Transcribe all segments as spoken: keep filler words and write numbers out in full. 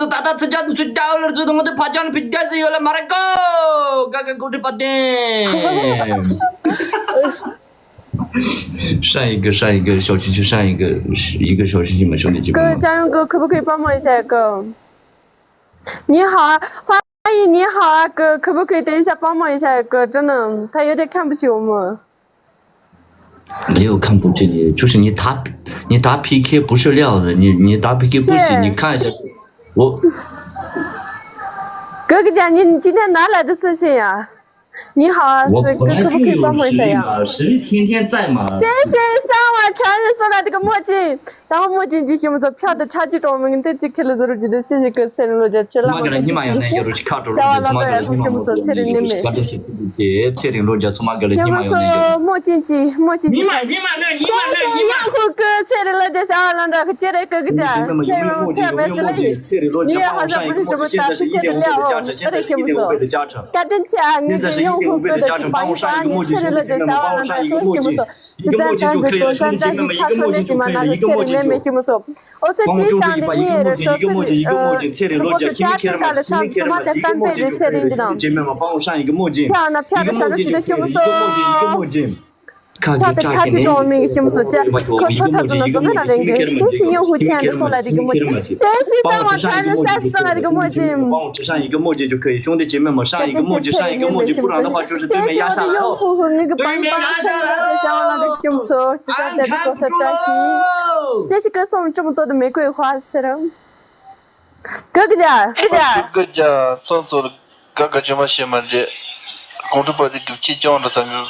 ད་ད་ཚིག་ཅག་ཚིག་ཅག་ལ་རྩོད་དང་ངོ་དེ་ཕ་ཅག་ནི་ཕི་རྒྱལ་སྲིད་ཡོད་ལ་མ་རེད་གོ། ག་ག་གོ་དྲི་པ་དེ། 上一个，上一个小星星，上一个，一个小星星嘛，兄弟姐妹们。哥，家人哥，可不可以帮忙一下哥？你好啊，欢迎，你好啊，哥，可不可以等一下帮忙一下哥？真的，他有点看不起我们。没有看不起你，就是你打，你打 P K 不是料子，你，你打 P K 不行，对。你看一下，我。哥哥讲，你，你今天哪来的自信呀？ 你好啊，我是哥，可不可以帮忙一下呀？我本来就有实力嘛，实力天天在嘛。谢谢三万传人送来这个墨镜，然后墨镜就给我们做票的差距中，我们对这个了做出觉得谢谢哥，谢谢罗姐，谢谢。妈个了，你妈呀，那就是卡住了，小王老板，你妈给我们做，谢谢你们。谢谢罗姐，出马给了，你妈呀，那个。墨镜姐，墨镜姐，你妈，你妈，那，你妈，那，你妈。谢谢用户哥，谢谢罗姐，小王老板，谢谢哥哥姐，谢谢我们特别的。你也好像不是什么打 P K 的料哦，谢谢用户哥。 感谢啊，你的用户哥的帮忙，你是那个小王老板，谢谢你们，帮我上一个墨镜，兄弟姐妹们，帮我上一个墨镜，一个墨镜就可以了，兄弟姐妹们，一个墨镜就可以了，一个墨镜就，帮我用出一把，一个墨镜，一个墨镜，谢谢罗姐，谢谢罗姐，谢谢罗姐，一个墨镜就可以了，兄弟姐妹们，帮我上一个墨镜，一个墨镜就可以了，一个墨镜，一个墨镜。 票的差距中，我们一个屏幕所见，可托特总的总会的人员，谢谢用户亲爱的送来的一个墨镜，谢谢三万传人三送来的一个墨镜。帮我只上一个墨镜就可以，兄弟姐妹们，上一个墨镜，上一个墨镜，不然的话就是对面压下来了。谢谢我的用户和那个帮帮，谢谢三万的屏幕所，就在这个国策专题。谢谢哥送了这么多的玫瑰花，谢谢。哥哥姐，哥哥姐。哥哥姐，送走了。 ག་ག་ཅི་མ་ཤེས་མ་རེད། གོང་དྲུག་པ་དེ་གི་ཁྱི་སྐྱོང་འདྲ་ཚང་གི་ད།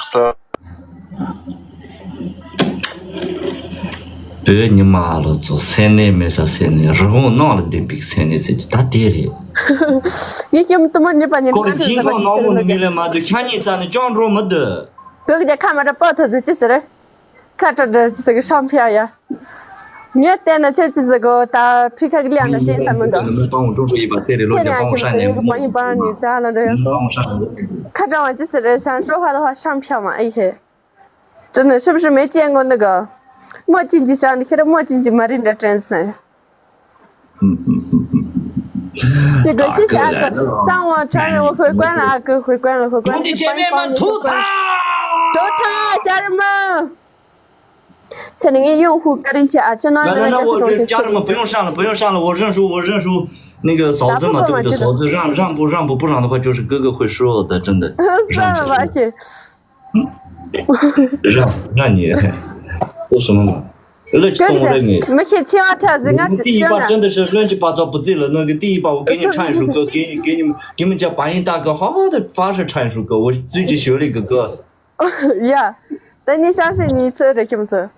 བོད་ཉི་མ་ལོ་ཚོ་སེམས་ནད་མེད་ས་སེམས་ནད་རི་བོང་ནང་ལ་ལྡིང་པའི་སེམས་ནད་ཟེར་གྱི་ད་དེ་རེད། ངས་ཤེས་མི་ཐུབ་མ་ཉེས་པ་ཉེས་ཁོ་རང་ཁྱིམ་ཁོང་ནང་མོ་ནི་མི་ལས་མ་འདུག་ཤ་ཉེས་ཚ་ནི་སྐྱོང་འགྲོ་མི་འདུག་གོ་གི་ཁ་མ་འདྲ་པོ་ཐོ་ཟེར་ཅི་ཟེར། ཁ་ཁྲ་འདྲ་ཅི་ཟེར་གི་ཤམ་ཕྱག་ཡ། ངས་བལྟས་ན་ཁྱེད་ཅི་ཟེར་གོ་ད་ཕི་ཁ་གི་ལིའང་འདྲ་ཅན་ས་མི་འདུག་ཁྱེད་ནས་ཁྱེད་ཀྱི་པང་ཡིན་པ་ནི་ས་ལ་འདྲ་ཡ། ཁ་གྲང་བ་ཅི་ཟེར་རེད་ཤང་ཧྲོ་ཧ་ལ་ཧ་ཤམ་ཕྱག་མ་ཨི་ཧེ། 真的是不是没见过那个 墨镜姐上的 ཁྱེད་ར་墨镜姐མ་རིག་འདྲ་དྲན་སོང་། 这个谢谢阿哥，上网传人我回关了，阿哥回关了，回关了。兄弟姐妹们，图他！图他，家人们。 现在你用户个人去啊，就那个那那那我这家人们不用上了，不用上了，我认输，我认输。那个嫂子嘛，对不对？嫂子让让步让步不让的话，就是哥哥会输的，真的。算了吧，去。让让你做什么嘛？乱七八糟的你。没去千万条子，俺第一把真的是乱七八糟不对了，那个第一把我给你唱一首歌，给你给你们给你们家白银大哥好好的发誓唱一首歌，我最近学了一个歌。 呀，等你相信你说的听不错。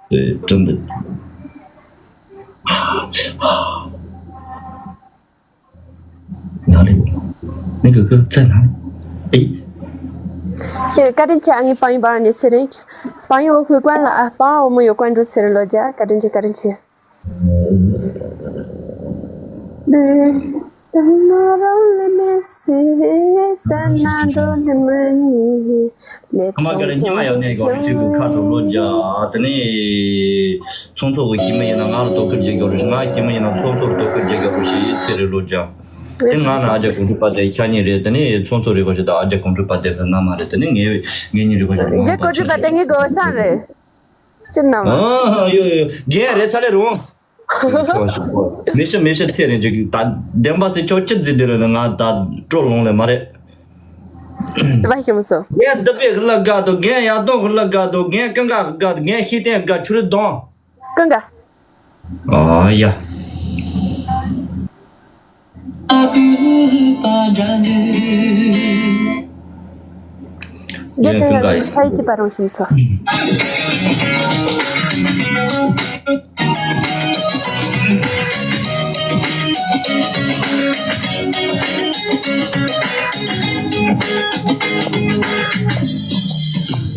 对，真的。哪里？那个歌在哪里？哎。谢谢，赶紧去啊！你帮一帮你私人，帮我回关了啊！帮我们有关注私人了解，赶紧去，赶紧去。 ཁ་མ་ག་རེ་སྙིང་ཡང་ནས་གོ་ཤུ་གུ་ཁ་དྲོ་ལོ་རྒྱ། དེ་ནས་ཚོང་ཚོགས་ཀྱི་ཞི་མི་ཡིན་ན་ང་ལ་དོ་ཁུར་བྱེད་དགོས་རུ་ཞིག་ང་ཞི་མི་ཡིན་ན་ཚོང་ཚོགས་དོ་ཁུར་བྱེད་དགོས་རུ་ཞིག་ཚེ་རེ་ལོ་རྒྱ། དེ་ང་ན་ཨ་ཅག་གོང་དྲུག་པ་དེ་ཤ་ཉེ་རེད། དེ་ནས་ཚོང་ཚོགས་རེ་གོ་ཞིག་ད་ཨ་ཅག་གོང་དྲུག་པ་དེ་གི་ན་མ་རེད། དེ་ནས་ངའི་ངའི་ཉིན་རེ་གོ་ཞིག་ད་ཨ་ཅག་གོང་དྲུག་པ་དེ་ངའི་གོ་ས་རེད། ཅི་ནམ། ཨ་ཡོ་ཡོ་རྒན་རེད་ཚ་ལེ་རུང་། མི་ཤི་མི་ཤི་ཚེ་རིང་ཅིག་ད་བདེན་པ་ཟེར་ཆོག་ཅི་ཟིག་འདི་ལ་ང་ད་སྤྲོ་ལོང་ལེ་མ་རེད། ད་ཤི་མི་སོ། རྒན་བདུད་པའི་ལ་དགའ་དོ། རྒན་ཡག་སྡོང་ལ་དགའ་དོ། རྒན་ཀུན་དགའ་དགའ་དོ། རྒན་ཤེས་ལྡན་དགའ་ཆུ་རུ་གདོང་། ཀུན་དགའ། ཨ་ཡ། རྒྱལ་དོན་ཡང་ཕ་ཡི་གཅིག་པ་རང་བཞིན་སོ།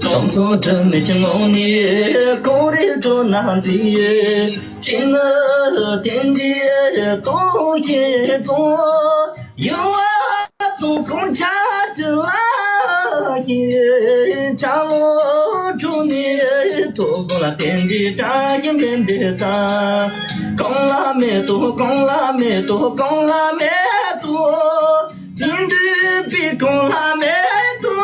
ཏང་ཙོ་དྲི་མེད་ཀྱི་ངང་ནས་གངས་རི་ཁྲོད་ན་འདི་ཡི་ཆེ་ངུ་དེ་འདྲའི་གཏོང་ཞིག་བཙོང་། ཡུལ་བ་དང་གངས་ཆ་དྲི་ལ་ཡི་ཆ་ལོ་དྲུག་ནས་ཐོབ། ལ་བརྟེན་ཏེ་བཀྲ་ཤིས་འཕེལ་འདི་ཚ། གང་ལ་མེད་དོ། གང་ལ་མེད་དོ། གང་ལ་མེད་དོ། དུས་འདི་པའི་གང་ལ་མེད་དོ།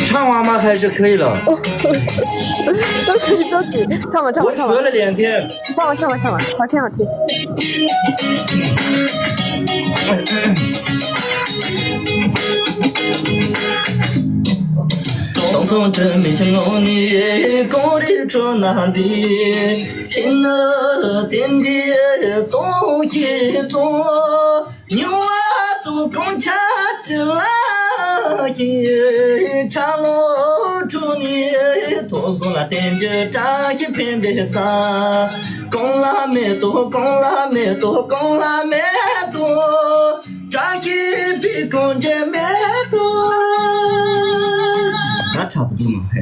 唱完吗？还是可以了？都可以，都可以，唱吧，唱吧，唱吧。我学了两天。唱吧，唱吧，唱吧，好听，好听。 སྟོང་སོང་དྲི་མེད་ཀྱི་ངོ་ནས་གངས་རི་ཁྲོད་ན་འདི། ཕྱི་ནི་དེ་འདྲའི་སྟོང་ཞིག་ཚོ། མྱུར་བ་དང་གངས་ཆ་ཅི་ལ་ཞིག །ཆ་ལོ་ཁྲོད་ནས་ཐོག་གོ་ལ་བརྟེན་གྱི་བཀྲ་ཤིས་འཕེལ་འདི་ཚ། གང་ལ་མེད་དོ། གང་ལ་མེད་དོ། གང་ལ་མེད་དོ། བཀྲ་ཤིས་པའི་གང་རྒྱལ་མེད་དོ། ད་འཁྲབ་འདུག་མ་ཧེ།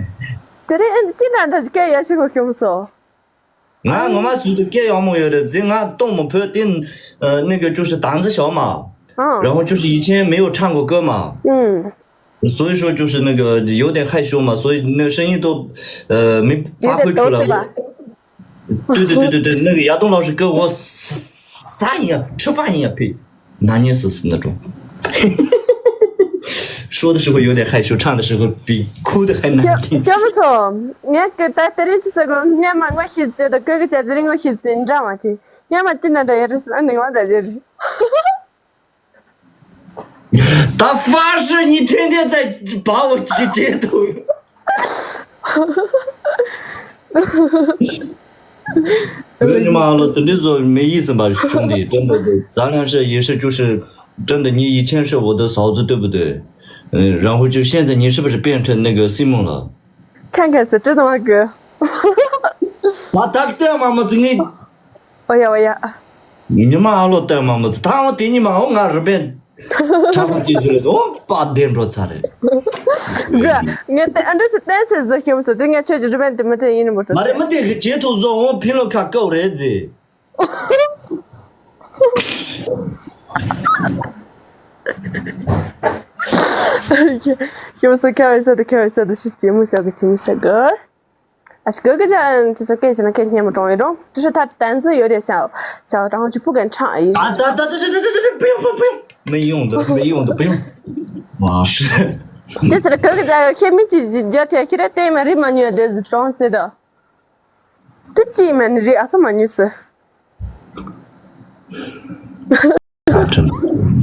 དེ་རིང་ཨེ་འདི་ཅི་འདྲ་འདྲ་ཞིག་སྐད་ཡ་ཞིག་གོ་ཁྱོད་སོ། ང་ངོ་མ་ཟུར་དུ་སྐད་ཡག་མོ་ཡོད་རེད་དེ། ང་གཏོང་མོ་བོད་དེ། ཨ།那个就是胆子小嘛。 ཨང་། 然后就是以前没有唱过歌嘛。 ཨང་། 所以说就是那个有点害羞嘛，所以那个声音都，呃，没发挥出来。有点抖是吧？ 对对对对对，那个亚东老师跟我撒一样，吃饭一样配，拿捏死死那种。说的时候有点害羞，唱的时候比哭的还难听。 ཁྱོད་ཁྱོད་མི་ཚོ། ངས་ཀི་ད་དེ་རིང་ཅི་ཟེར་གོ། སྔན་མ་ངོ་ཤེས་དེ་དང་ཀི་ཀི་ཅག་དེ་རིང་ངོ་ཤེས་དེ་འདྲ་མ་དེ། སྔན་མ་ཅི་འདྲ་འདྲ་ཡོད་རེད་ཟེར་ཨ་ནི་ངོ་ད་བརྗེད་རེད། 他发誓你天天在把我给截图。 为什么阿乐真的说没意思吧，兄弟？真的，咱俩是也是就是真的，你以前是我的嫂子，对不对？嗯，然后就现在你是不是变成那个 Simon 了？ 看看是真的吗，哥？ ད་ད་ལྟ་མ་མ་ཙི་ནི། 我呀，我呀。 ཉི་མ་ཨ་ལོ་ལྟར་མ་མ་ཙི། ད་འོ་དེ་ཉི་མ་འོ་ང་རི་པན་ཁྲ་པ་སྐྱེས་ཚུལ་ལ་འོ་པ་བདེ་འགྲོ་ཚར་རེད། 哥， ངས་དེ་ཨ་འདྲ་སི་ཏན་སི་བཟོ་ཤེས་མི་ཚོ་དེ་ངས་ཁྱོད་ཀྱི་རི་པན་དེ་མི་དེ་ཡིན་མི་འགྲོ། མ་རེད། མི་དེ་གི་བྱེད་ཐུབ་བཟོ་འོ་ཕིན་ལོ་ཁ་བཀབ་རེད་ཟེ། ཤོམ་སུ་ཁ་བའི་ས་དུ་ཁ་བའི་ས་དུ་ཤི་ཅི་མི་ཤ་གི་ཅི་མི་ཤ་གི། ཨ་ཤི་གི་གི་ཅན་ཅི་སུ་ཀེ་ཤི་ན་ཀེ་ཉེ་མོ་གྲོང་ཡི་རོང་ཏི་ཤི་ཐ་ཏན་ཙི་ཡོད་རེ་ཤ་ཤ་རང་ཅི་ཕུ་གན་ཁྲང་ཡི། 啊，等等等等等等等，不用不用不用，没用的没用的不用。哇塞！ ཅི་སི་ར་གི་གི་ཅན་ཁེ་མི་ཅི་ཇ་ཐེ་ཁི་རེ་ཏེ་མ་རི་མ་ཉོ་དེ་ཟི་གྲོང་སི་ར། དེ་ཅི་མན་རི་ཨ་སོ་མ་ཉུ་སི། 真的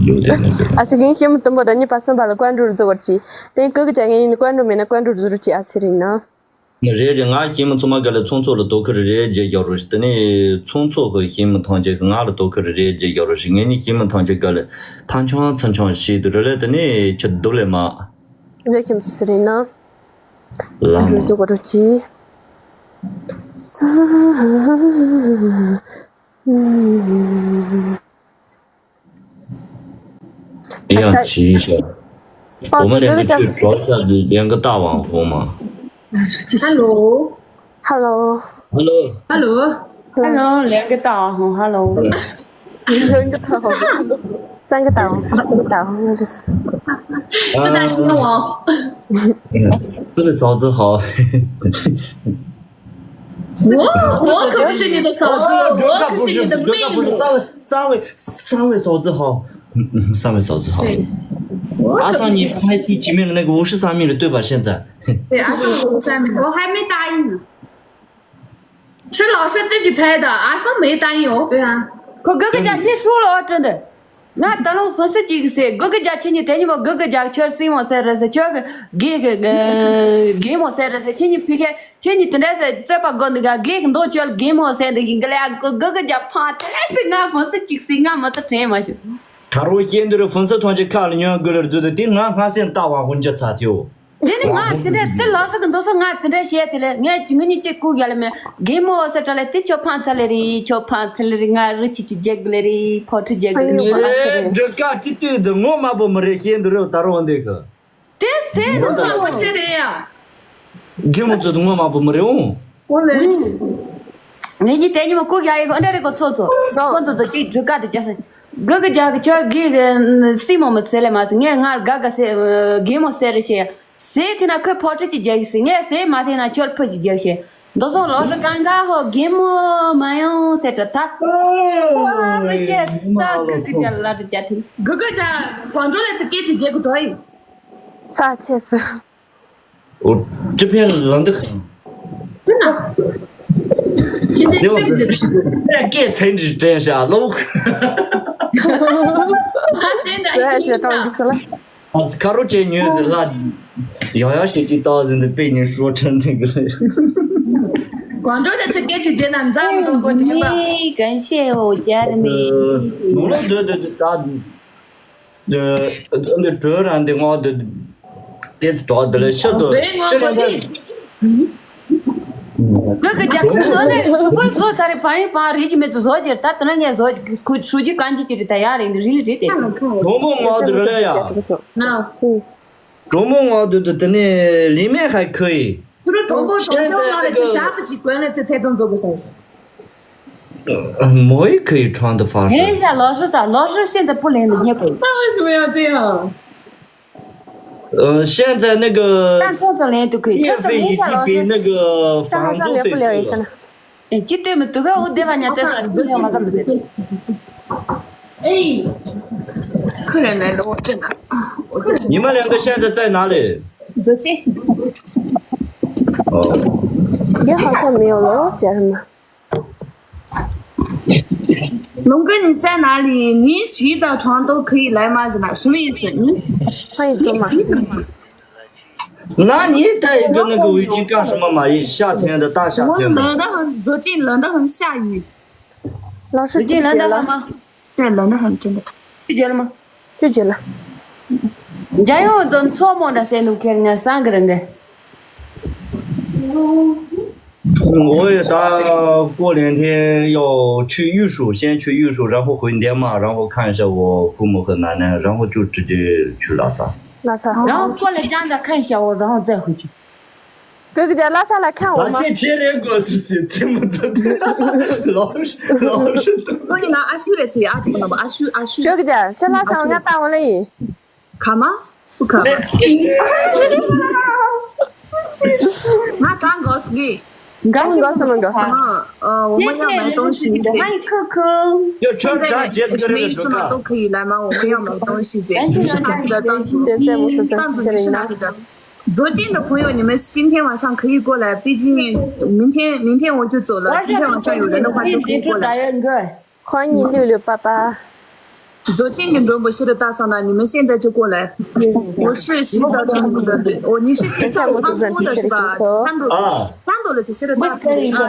有点那个。 ཨ་སི་ཡིན་ཤེས་མི་དུམ་བུ་ད་ཉི་པ་སུམ་པ་ལ་ཀོན་ཀྲུ་རུ་ཛུ་གོར་ཅི། དེ་ཀི་གི་ཅན་ངེ་ཡིན་ཀོན་ཀྲུ་མེད་ན་ཀོན་ཀྲུ་རུ་ཛུ་རུ་ཅི་ཨ་སི་རི་ན། རེད་རེད། ང་ཤེས་མི་ཚོ་མ་ག་ལ་ཚོང་ཚོགས་ལ་དོ་ཁུར་རེད་རྒྱལ་རྒྱག་རུ་ཞི། དེ་ནས་ཚོང་ཚོགས་ཀྱི་ཤེས་མི་ཐང་ཆེ་ང་ལ་དོ་ཁུར་རེད་རྒྱལ་རྒྱག་རུ་ཞི། ངེད་གཉིས་ཤེས་མི་ཐང་ཆེ་ག་ལ་ཕན་ཆང་ཚུན་ཆང་ཞིག་ཏུ་རེ་ལས་དེ་ནས་ཁྱི་རྡོ་ལས་མ། རེད་ཁྱིམ་ཚོ་སི་རི་ན། ལ་འགྲོ་ཚོ་གོ་རུ་ཅི། ཚ། 一样，洗一下。我们两个去找一下两个大网红嘛。Hello。Hello。Hello。Hello。Hello，两个大网红，Hello。两个大网红，三个大网红，四个大网红，这是。四大天王。嗯，四位嫂子好。 我我可不是你的嫂子，我可是你的妹妹。三位三位三位嫂子好，嗯嗯，三位嫂子好。对，我可不是。阿桑，你拍第几名的那个五十三名的对吧？现在。对，阿桑五十三名，我还没答应呢。是老师自己拍的，阿桑没答应哦。对啊。可哥哥家，你输了啊，真的。 ང་ད་ལོ་ཧྥུན་སི་གཅིག་ཟེར་གོ་གི་རྒྱ་ཁྱེད་གཉིས་དེ་གཉིས་མོ་གོ་གི་རྒྱ་ཁྱོད་སྲིང་མོ་ཟེར་རེད་ཟེར་ཁྱོད་གི་གེ་གི་གེ་མོ་ཟེར་རེད་ཟེར་ཁྱེད་གཉིས་ཕི་ཁེ་ཁྱེད་གཉིས་དེ་འདྲ་ཟེར་རྩོད་པ་དགོ་འདི་ག་གེ་གི་མདོ་ཁྱོད་གེ་མོ་ཟེར་འདི་གི་གི་ལ་གོ་གོ་གི་རྒྱ་ཕ་དེ་ཟེར་ང་ཧྥུན་སི་གཅིག་ཟེར་ང་མ་ད་དྲན་མ་ཞུ། ད་རུང་ཤེས་འདི་རུ་ཧྥུན་སི་ཐོན་ཆེ་ཁ་ལ་ཉོན་དགོས་ལ་རྫུ་དུ་དེ་ང་སྔ་སེམས་ལྟ་བ་ཧོན་ཇ་ཚ་ཐེའོ། དེ་ནི་ང་དེ་འདྲ་དེ་ལགས་སོ་གི་འདུག་སོ་ང་དེ་འདྲ་བཤད་དེ་ལས་ངས་ངུ་གཉིས་ཀྱི་སྐུ་ཡ་ལ་མེད་གེ་མོ་ཟེར་གྲ་ལས་དེ་ཁྱོད་ཕང་ཚ་ལེ་རེད་ཁྱོད་ཕང་ཚ་ལེ་རེད་ང་རུ་ཆི་ཆི་རྒྱག་གི་ལེ་རེད་ཕོ་ཁྲི་རྒྱག་གི་ལེ་རེད་ངོ་ཨ་ཚ་ལེ་རེད། འདྲི་ཀ་ཅི་ལྟོས་འདི་ངོ་མ་པོ་མི་རེད་ཤེས་འདི་རེད་ད་རུང་འདི་གི། དེ་ཟེར་ནི་ངོ་མ་པོ་ཆི་རེད་ཡ། གེ་མོ་ཚོ་ངོ་མ་པོ་མི་རེད་འོང་། ངས་ནི་དེ་ཉི་མ་སྐུ་ཡ་ཡི་གི་ཨ་འདྲ་རེད་གོ་ཚོ་ཚོ་ཁོ་ཚོ་ཚོ་ཅིག་འདྲི་ཀ་དེ་རྒྱ་སེ། གི་གི་རྒྱག་གི་ཆོག་གི་གི་སྲིད་མོ་མོ་ཟེར་ལེ་མ་སོང་། ངས་ང་དགའ་དགའ་ཟེར་གི་མོ་ཟེར་རེ་བཤད། ཟས་ཐེ་ན་ཁོས་ཕོ་ཁྲི་ཅིག་རྒྱག་ཟེར། ངས་ཟས་མ་ཐེ་ན་ཁྱོད་ཕུ་ཅིག་རྒྱག་ཤེས། འདི་སོང་ལོ་རི་གང་ག་ཧོ་གི་མོ་མ་ཡོང་ཟེར་ད། ཨོ་རེ་བཤད་ད་གི་གི་རྒྱག་ལ་རི་རྒྱག་ཐེ། གི་གི་རྒྱག་གོང་ཀྲོ་ལ་ཚེ་སྐད་ཅིག་རྒྱག་གི་འགྲོ་ཡིན། ཚ་ཆེ་སི། ཨོ། ཀྲི་ཕན་ལ་འདི། ཁྱེད་ནས་སྟེང་འདི། སྐད་ཚན་འདི་དྲན་ཤག་ལོག་ཁ་ཟས་འདྲ་ཟས་ཞེས་གྲོང་གི་སུ་ལ། ཨ་ཁ་རོ་ཅན་ཉོས་ཟེར་ལ། ཡང་ཡང་ཞིག་ཅིག་བཏགས་ཟིན་འདི་དཔེ་ཉིན་ཧྲོ་ཁྲན་ཐེན་གི་རེད། གོང་ཀྲོ་ལ་ཚེ་སྐད་ཅིག་རྒྱག་ན་མཛའ་མི་གཏོང་དགོས་ཀྱི་མིན་པ། གན་ཤེས་འོ་རྒྱ་ར་མེ། ནོར་ལོ་འདོད་འདོད་འདོད་ད། འདི་འདི་གྲོས་རང་འདི་ངོ་འདི་དེ་ཚོ་གྲོགས་འདི་ལ་ཤི་དོ་རེད་ངོ་ཅི་ལ་ངོ་འདི། ངོ་གི་རྒྱ་ཁུ་ཤོ་ནས་ཁུ་པར་བཟོ་ཚར་རེ་བང་ཡིན་བང་རིག་གི་མེད་དུ་བཟོ་རྒྱུ་ད་དུ་ན་ངས་བཟོ་ཁུ་ཧྲུ་ཅི་གང་ཅི་ཅི་རེད་ད་ཡ་རེད་འདི་རིལ་རེད་དེ། གྲོགས་མོ་ངོ་འདི་རེད་ཡ། ན། གྲོགས་མོ་ངོ་འདི་དུ་དེ་ནས་ལི་མེ་ཧ་ཁུ་ཡི། ཁྱོད་རང་གྲོགས་པོ་གྲོགས་ཆོག་ལ་རེ་ཚེ་ཞག་པ་ཅིག་གོན་ལ་ཚེ་ཐད་གཏོང་བཟོ་དགོས་ས་ཡིན། 我也可以穿的发型。 ཧེ་ཡ་ལོ་ཧྲི་ས་ལོ་ཧྲི་现在不冷了，你可以。 那为什么要这样？ 呃，现在那个但冲着脸都可以，冲着脸下老师。 月份已经比那个房租费贵了。 哎，这对么？这个我对吧？人家在说，不要嘛，这么的。 哎，客人来了，我真的啊，我真的。 你们两个现在在哪里？ 昨天。 哦。 也好像没有了，姐什么？ 龙哥，你在哪里？你洗澡床都可以来吗？什么意思？你欢迎哥嘛。 那你戴一个那个围巾干什么嘛？夏天的大夏天的。 我冷得很，昨天冷得很下雨。 老师，最近冷得很吗？ 对，冷得很，真的。 拒绝了吗？ 拒绝了。 འཇམ་དབྱངས་དང་མཚོ་མོ་འདྲ་བསད་འདུག་ཁེར་ཉར་སང་གི་རིང་གི། 我也打过两天要去玉树，先去玉树，然后回滇马，然后看一下我父母和奶奶，然后就直接去拉萨。 拉萨。 然后过来加拿大看一下我，然后再回去。 哥哥家拉萨来看我吗？ 咱这接连过去是这么多的，老是老是都 ཁོ་ཡིན་ན་ཨ་ཤུ་རེད་ཟེར་ཨ་ཅིག་ནམ་པ་ཨ་ཤུ་ཨ་ཤུ། 哥哥家，这拉萨我家大王了耶。 卡吗？不卡。 ང་གྲངས་འགོ་སི་གི། གང་འགོ་སི་མི་འགོ། 啊，呃，我们要买东西。 还有可可。 要穿插节奏的 没意思嘛，都可以来吗？我们要买东西。你是哪里的藏族？藏族，你是哪里的？ 昨天的朋友，你们今天晚上可以过来，毕竟明天，明天我就走了。今天晚上有人的话就可以过来。 欢迎六六八八。 昨天你们不是的大桑拿，你们现在就过来。我是西藏成都的，我你是西藏成都的是吧？成都，成都的只是大啊，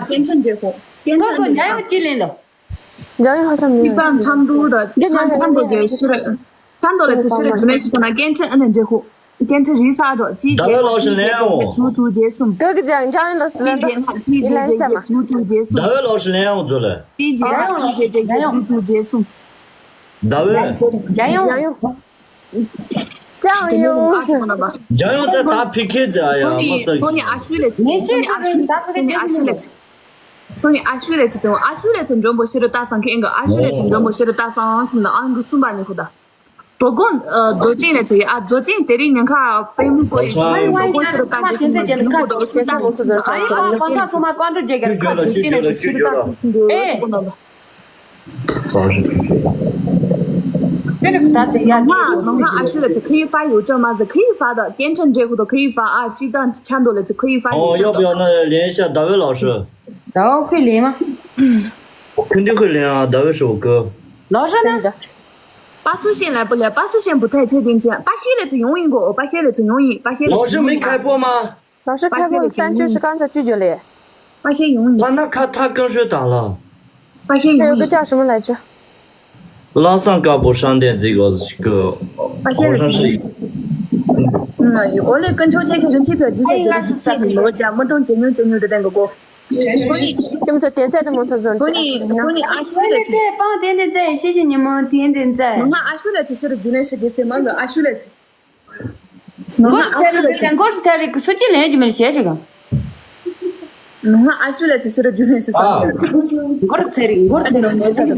天秤结婚，天秤结婚。 འཇམ་དབྱངས་ཧ་ཤ་མི་ཡོང་། 一般成都的成成都的是成都的只是的主要是那天秤，嗯，结婚。 སྐད་འཕྲིན་རིག་གསར་འགྲོ་ཅི་ཟླ་བའི་ལོ་ཞིག་ལན་ཡང་འོང་། དྲུག་དྲུག་བརྒྱད་གསུམ། བོད་ཀྱི་ལྗང་ལྗང་ཡིན་ལོ་ཟླ་བའི་ལོ་ཞིག་ལན་ཡང་འོང་། ཟླ་བའི་ལོ་ཞིག་ལན་ཡང་འོང་། དྲུག་དྲུག་བརྒྱད་གསུམ། ཟླ་བའི་ལོ་ཞིག་ལན་ཡང་འོང་། ལྗང་ཡོང་། ལྗང་ཡོང་། ལྗང་ཡོང་ད་ཕི་ཁེ་ཛ་ཡ་མ་ས་ཁོ་ནི་ཨ་ཤུ་ལེ་ཚེ། ཁོ་ནི་ཨ་ཤུ་ལེ་ཚེ། ཁོ་ནི་ཨ་ཤུ་ལེ་ཚེ། ཨ་ཤུ་ལེ་ཚེ་མགྲོན་པོ་ཤེས་རུ་ལྟ་སང་ཁེ་ཨ་ཤུ་ལེ་ཚེ་མགྲོན་པོ་ཤེས་རུ་ལྟ་སང་སུམ་ན་ཨང་གི་གསུམ་པ་ནི་ཁོ་ད། དོ་དགོང་། ཨ། རྫོགས་ཆེན་ལ་ཚེ་ཡ། ཨ། རྫོགས་ཆེན་དེ་རིང་ཉེན་ཁ་དཔེ་མི་དགོས་ཡིན། དོ་དགོང་ཕྱི་རུ་བཏང་གི་སུ་ཚོ་ཨ་ཡ་ཨ་ཁོང་ཁ་ཚང་མ་བཀའ་འགྲོ་རྒྱག་གི་རེད། ཁ་རྫོགས་ཆེན་ལ་ཚེ་ཕྱི་རུ་བཏང་གི་སུ་ཚོ་ཨ་ཡ་ཨ་ཁོང་ཁ་ཚང་མ་བཀའ་འགྲོ་རྒྱག་གི་རེད། ཁ་རྫོགས་ཆེན་ལ་ཚེ་ཕྱི་རུ་བཏང་གི་སུ་ཚོ་ཨེ། ནང་ང་ཨ་ཤུ་ལ་ཚེ་可以发邮件吗？ཚེ可以发的，电称结果都可以发啊，西藏全都了，ཚེ可以发邮件的。哦，要不要那联系一下大卫老师？大卫会连吗？我肯定会连啊，大卫是我哥。老师呢？ 巴苏线来不了，巴苏线不太确定，这样巴黑了子容易过，巴黑了子容易，巴黑了子容易。老师没开播吗？老师开播了，咱就是刚才拒绝了耶。巴黑容易。他那看他跟谁打了？巴黑容易。还有个叫什么来着？拉萨干部商店这个个，好像是。嗯，我那跟秋千开始这个就在这个就在这个，我讲不懂，解释解释的那个过。 ཁྱེད་ཚོ་དེ་ཚད་དུ་མ་སོང་ཚོ། ཁོ་ནི་ཁོ་ནི་ཨ་ཤུ་ལ་ཚེ། པང་དེ་འདི་ཚད་ཤེས་ཤེས་ཉི་མ་དེ་འདི་ཚད། ང་ཨ་ཤུ་ལ་ཚེ་ཤེས་རུ་རྒྱུ་ནས་ཤེས་དེ་སེ་མང་གི་ཨ་ཤུ་ལ་ཚེ། མགོར་ཚེ་རིག་ཚེ་མགོར་ཚེ་རིག་སུ་ཅི་ལན་རྒྱུ་མེད་ཤེས་ཤེས་གང་། ང་ཨ་ཤུ་ལ་ཚེ་ཤེས་རུ་རྒྱུ་ནས་ཤེས་སམ། མགོར་ཚེ་རིག་མགོར་ཚེ་རིག་མགོར་ཚེ་རིག་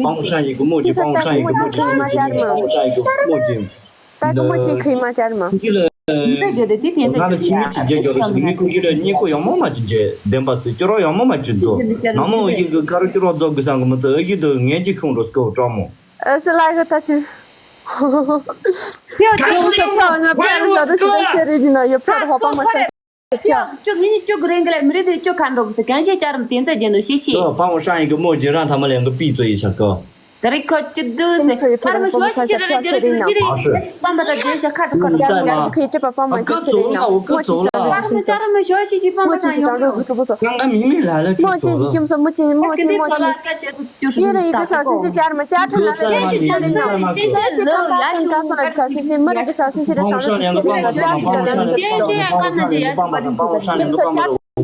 ཁྱིམ་ཚང་ད་ཁོ་མོ་ཅིག་ཁོས་མ་བྱར་མ། ད་ཁོ་མོ་ཅིག་ཁོས་མ་བྱར་མ། ཁྱིམ་ཚང་ཁོ་མོ་ཅིག་ཁོས་མ་བྱར་མ། ང་ལ་ཁྱིམ་མི་ཅིག་རྒྱག་རྒྱག་རོགས་ཞུ་ནི། ཁོ་གི་ལ་སྙིང་ཁུ་གི་ལ་སྙིང་ཁུ་ཡག་མོ་མ་ཅིག་བྱས་བདེན་པ་སི་སྐྱུ་རོགས་ཡག་མོ་མ་ཅིག་བཟོ། ནང་མོ་ཨ་ཡི་གི་ཁ་རུ་སྐྱུ་རོགས་བཟོ་དགོས་བསམ་གི་མི་འདུག་ཨ་ཡི་དུ་ངན་གྱི་ཁྱུང་རོ་སྐོ་གྲོགས་མོ། ཨ་སི་ལ་ཧི་ད་ཅི། ཁྱོད་ཁྱོད་སོ་ཕྱག་ན་ཕྱག་ན་ད་ཅི་ད་ཟེར་རེད་ཡིན་ན་ཡོད་ཕྱག་ཧོ་པ་མ་ཤ། ཁྱོད་ཁྱོད་ངེད་གཉིས་ཁྱོད་གི་རེན་གི་ལ་མི་རེད་དེ་ཁྱོད་ཁ་འགྲོ་གི་ཟེར་གན་ཤེས་ཅར་མི་དེ་ཚ་རྒྱན་དུ་ཤེས་ཤེས། ཁྱོད་ཕ་བོ་ཧྲང་ཡིན་གི་མོ་ཇི་རང་ཐ་མ་ལེན་གི་པི་ཙོ་ཡི་ཤ་ཀོ། ད་རེས་ཁོ་ཅི་འདུག་ཟེར་པར་མི་ཞོ་ཤི་ཤི་རེད་རེད་རེད་རེད་རེད། སྤམ་པ་དང་རྒྱན་ཤ་ཁ་དུ་ཁོ་རེད། ཁྱོད་ཁྱོད་ཁྱོད་ཁྱོད་པ་པ་མ་ཤི་ཤི་རེད་ན་མོ་ཅི་ཅང་པར་མི་ཅར་མི་ཞོ་ཤི་ཤི་པ་མ་མོ་ཅི་ཅང་རོགས་ཚུགས་གྲུབ་པོ་སོ། ང་མི་མི་ལ་ལ་མོ་ཅི་ཅི་ཤིམ་སོ་མོ་ཅི་མོ་ཅི་མོ་ཅི། ཡེ་རེ་ཡི་གི་ས་སིན་སི་ཅར་མ་ཅར་ཁྲ་ལ་ལ་ཡེ་ཤི་ཅར་ལ་ཡེ་ཤི་ཅར་ལ་ཡེ་ཤི་ཅར་ལ་ཡེ་ཤི་ཅར་ལ་མི་རེ་གི་ས་སིན་སི་རེ་ཧྲང་རེ་སི་སི་རེ་ཅར་ཁྲ་ལ་ལ་ཡེ་ཤི་ཅར་ལ་ཡེ་ཤི་ཅར་ལ།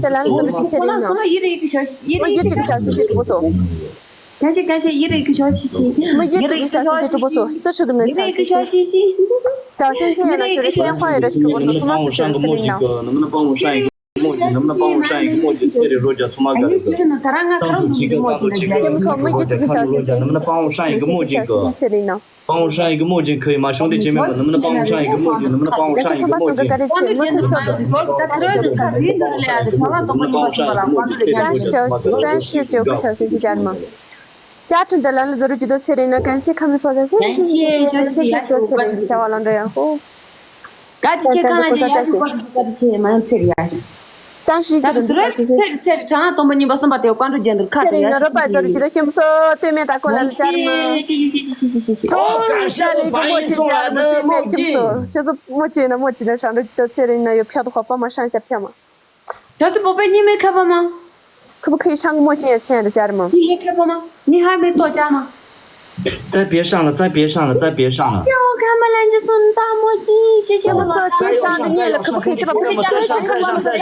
དེ་ལ་ལ་ཙམ་ཅི་ཚེ་རིང་ན། ཡེ་རེ་གི་ས་སིན་སི་གྲུབ་པོ་ཚོ། གང་ཤེས་གང་ཤེས་ཡེ་རེ་གི་ཤོ་ཤི་ཤི། མི་ཡེ་རེ་གི་ས་སིན་སི་གྲུབ་པོ་ཚོ་སུ་ཧྲི་གི་ནི་ས་སིན་སི། ས་སིན་སི་ཡང་ན་ཆུ་རེ་སེན་ཧོ་ཡེ་རེ་གྲུབ་པོ་ཚོ་སུ་མ་སུ་ཚེ་རིང་ན། ཡེ་མི་སོ་མི་ཡེ་ཅིག་གི་ས་སིན་སི། མི་ཡེ་ཅིག་གི་ས་སིན་སི་ཚེ་རིང་ན། སྤང་བོ་ཧྲང་ཡི་གི་མོ་ཅིག་གི་ཁོས་མ་ཤོང་དེ་བྱེད་མེད་པ་ནམ་ན་སྤང་བོ་ཧྲང་ཡི་གི་མོ་ཅིག་གི། སྤང་བོ་ཧྲང་ཡི་གི་མོ་ཅིག་གི་ཁོས་མ་ཤོང་དེ་བྱེད་མེད་པ་ནམ་ན་སྤང་བོ་ཧྲང་ཡི་གི་མོ་ཅིག་ནམ་ན་སྤང་བོ་ཧྲང་ཡི་གི་མོ་ཅིག་གི། སྤང་བོ་ཧྲང་ཡི་གི་མོ་ཅིག་གི་ཁོས་མ་ཤོང་དེ་བྱེད་མེད་པ་ནམ་ན་སྤང་བོ་ཧྲང་ཡི་གི་མོ་ཅིག་གི། ཅ་ཁྲིན་དེ་ལ་ལ་ཟེར་རུ་ཅི་ཚེ་རིང་ན། ཅ་ཁྲིན་དེ་ལ་ལ་ཟེར་རུ་ཅི་དོ་ཚེ་རིང་ན་གན་སེ་ཁ་མི་ཕོ་ས་སེ་སེ་སེ་སེ་སེ་སེ་ཚེ་རིང་ན་བྱ་བ་ལ་འགྲོ་ཡང་ཧོ། ཀ་ཅི་ཆེ་ཁ་ན་ཅི་ཡ་ཤུ་ཀ་ཅི་ཆེ་མ་ཡང་ཚེ་རི་ཡ་ཤུ། ཙང་ཤི་ཀི་རུ་འདུག་ས་ཚེ་ཚེ་ཚེ་རི་ཁྲ་ན་སྟོང་པ་གཉིས་པ་གསུམ་པ་དེ་བཀའ་འགྲོ་རྒྱན་དུ་ཁ་དེ་ཡ་ཤུ། རོ་པ་ཙོ་རུ་ཅི་ད་ཤེམ་སོ་ཏེ་མེ་ད་ཀོ་ལ་ལ་ཅར་མ། ཤི་ཤི་ཤི་ཤི་ཤི་ཤི་ཤི། ཨོ་ཀ་ཤ་ལི་གི་མོ་ཅི་ཅར་མ་ཏེ་མེ་ཤེམ་སོ་ཁྱོད་ཚོ་མོ་ཅི་ན་མོ་ཅི་ན་ཧྲང་རུ་ཅི་ད་ཚེ་རི་ན་ཡོད་ཕྱག་ཏུ་ཧོ་པ་མ་ཧྲང་ཤ་ཕྱ་མ། ཁྱོད་ཚོ་བོད་པའི་ཉི་མའི་ཁ་པ་མ། ཁ་པ་ཁའི་ཧྲང་གི་མོ་ཅི་ཡ་ཆེན་རུ་ཅར་མ། ཉི་མའི་ཁ་པ་མ། ཉི་ཧ་མེ་ཏོ་ཅར་མ། རྩ་བེ་ཧྲང་ལ་རྩ་བེ་ཧྲང་ལ་རྩ་བེ་ཧྲང་ལ། ཤེ་འོ་ཁ་མ་ལན་ཅི་སུན་ད་མོ་ཅི་ཤེ་ཤེ་མ་ལ། ཁྱོད་ཚོ་ཅི་ཧྲང་གི་ཉེ་ལ་ཁ་པ་ཁའི་ཅི་པ་པ་ཁྱོད་ཚོ་ཁ་པ་མ་ཟ།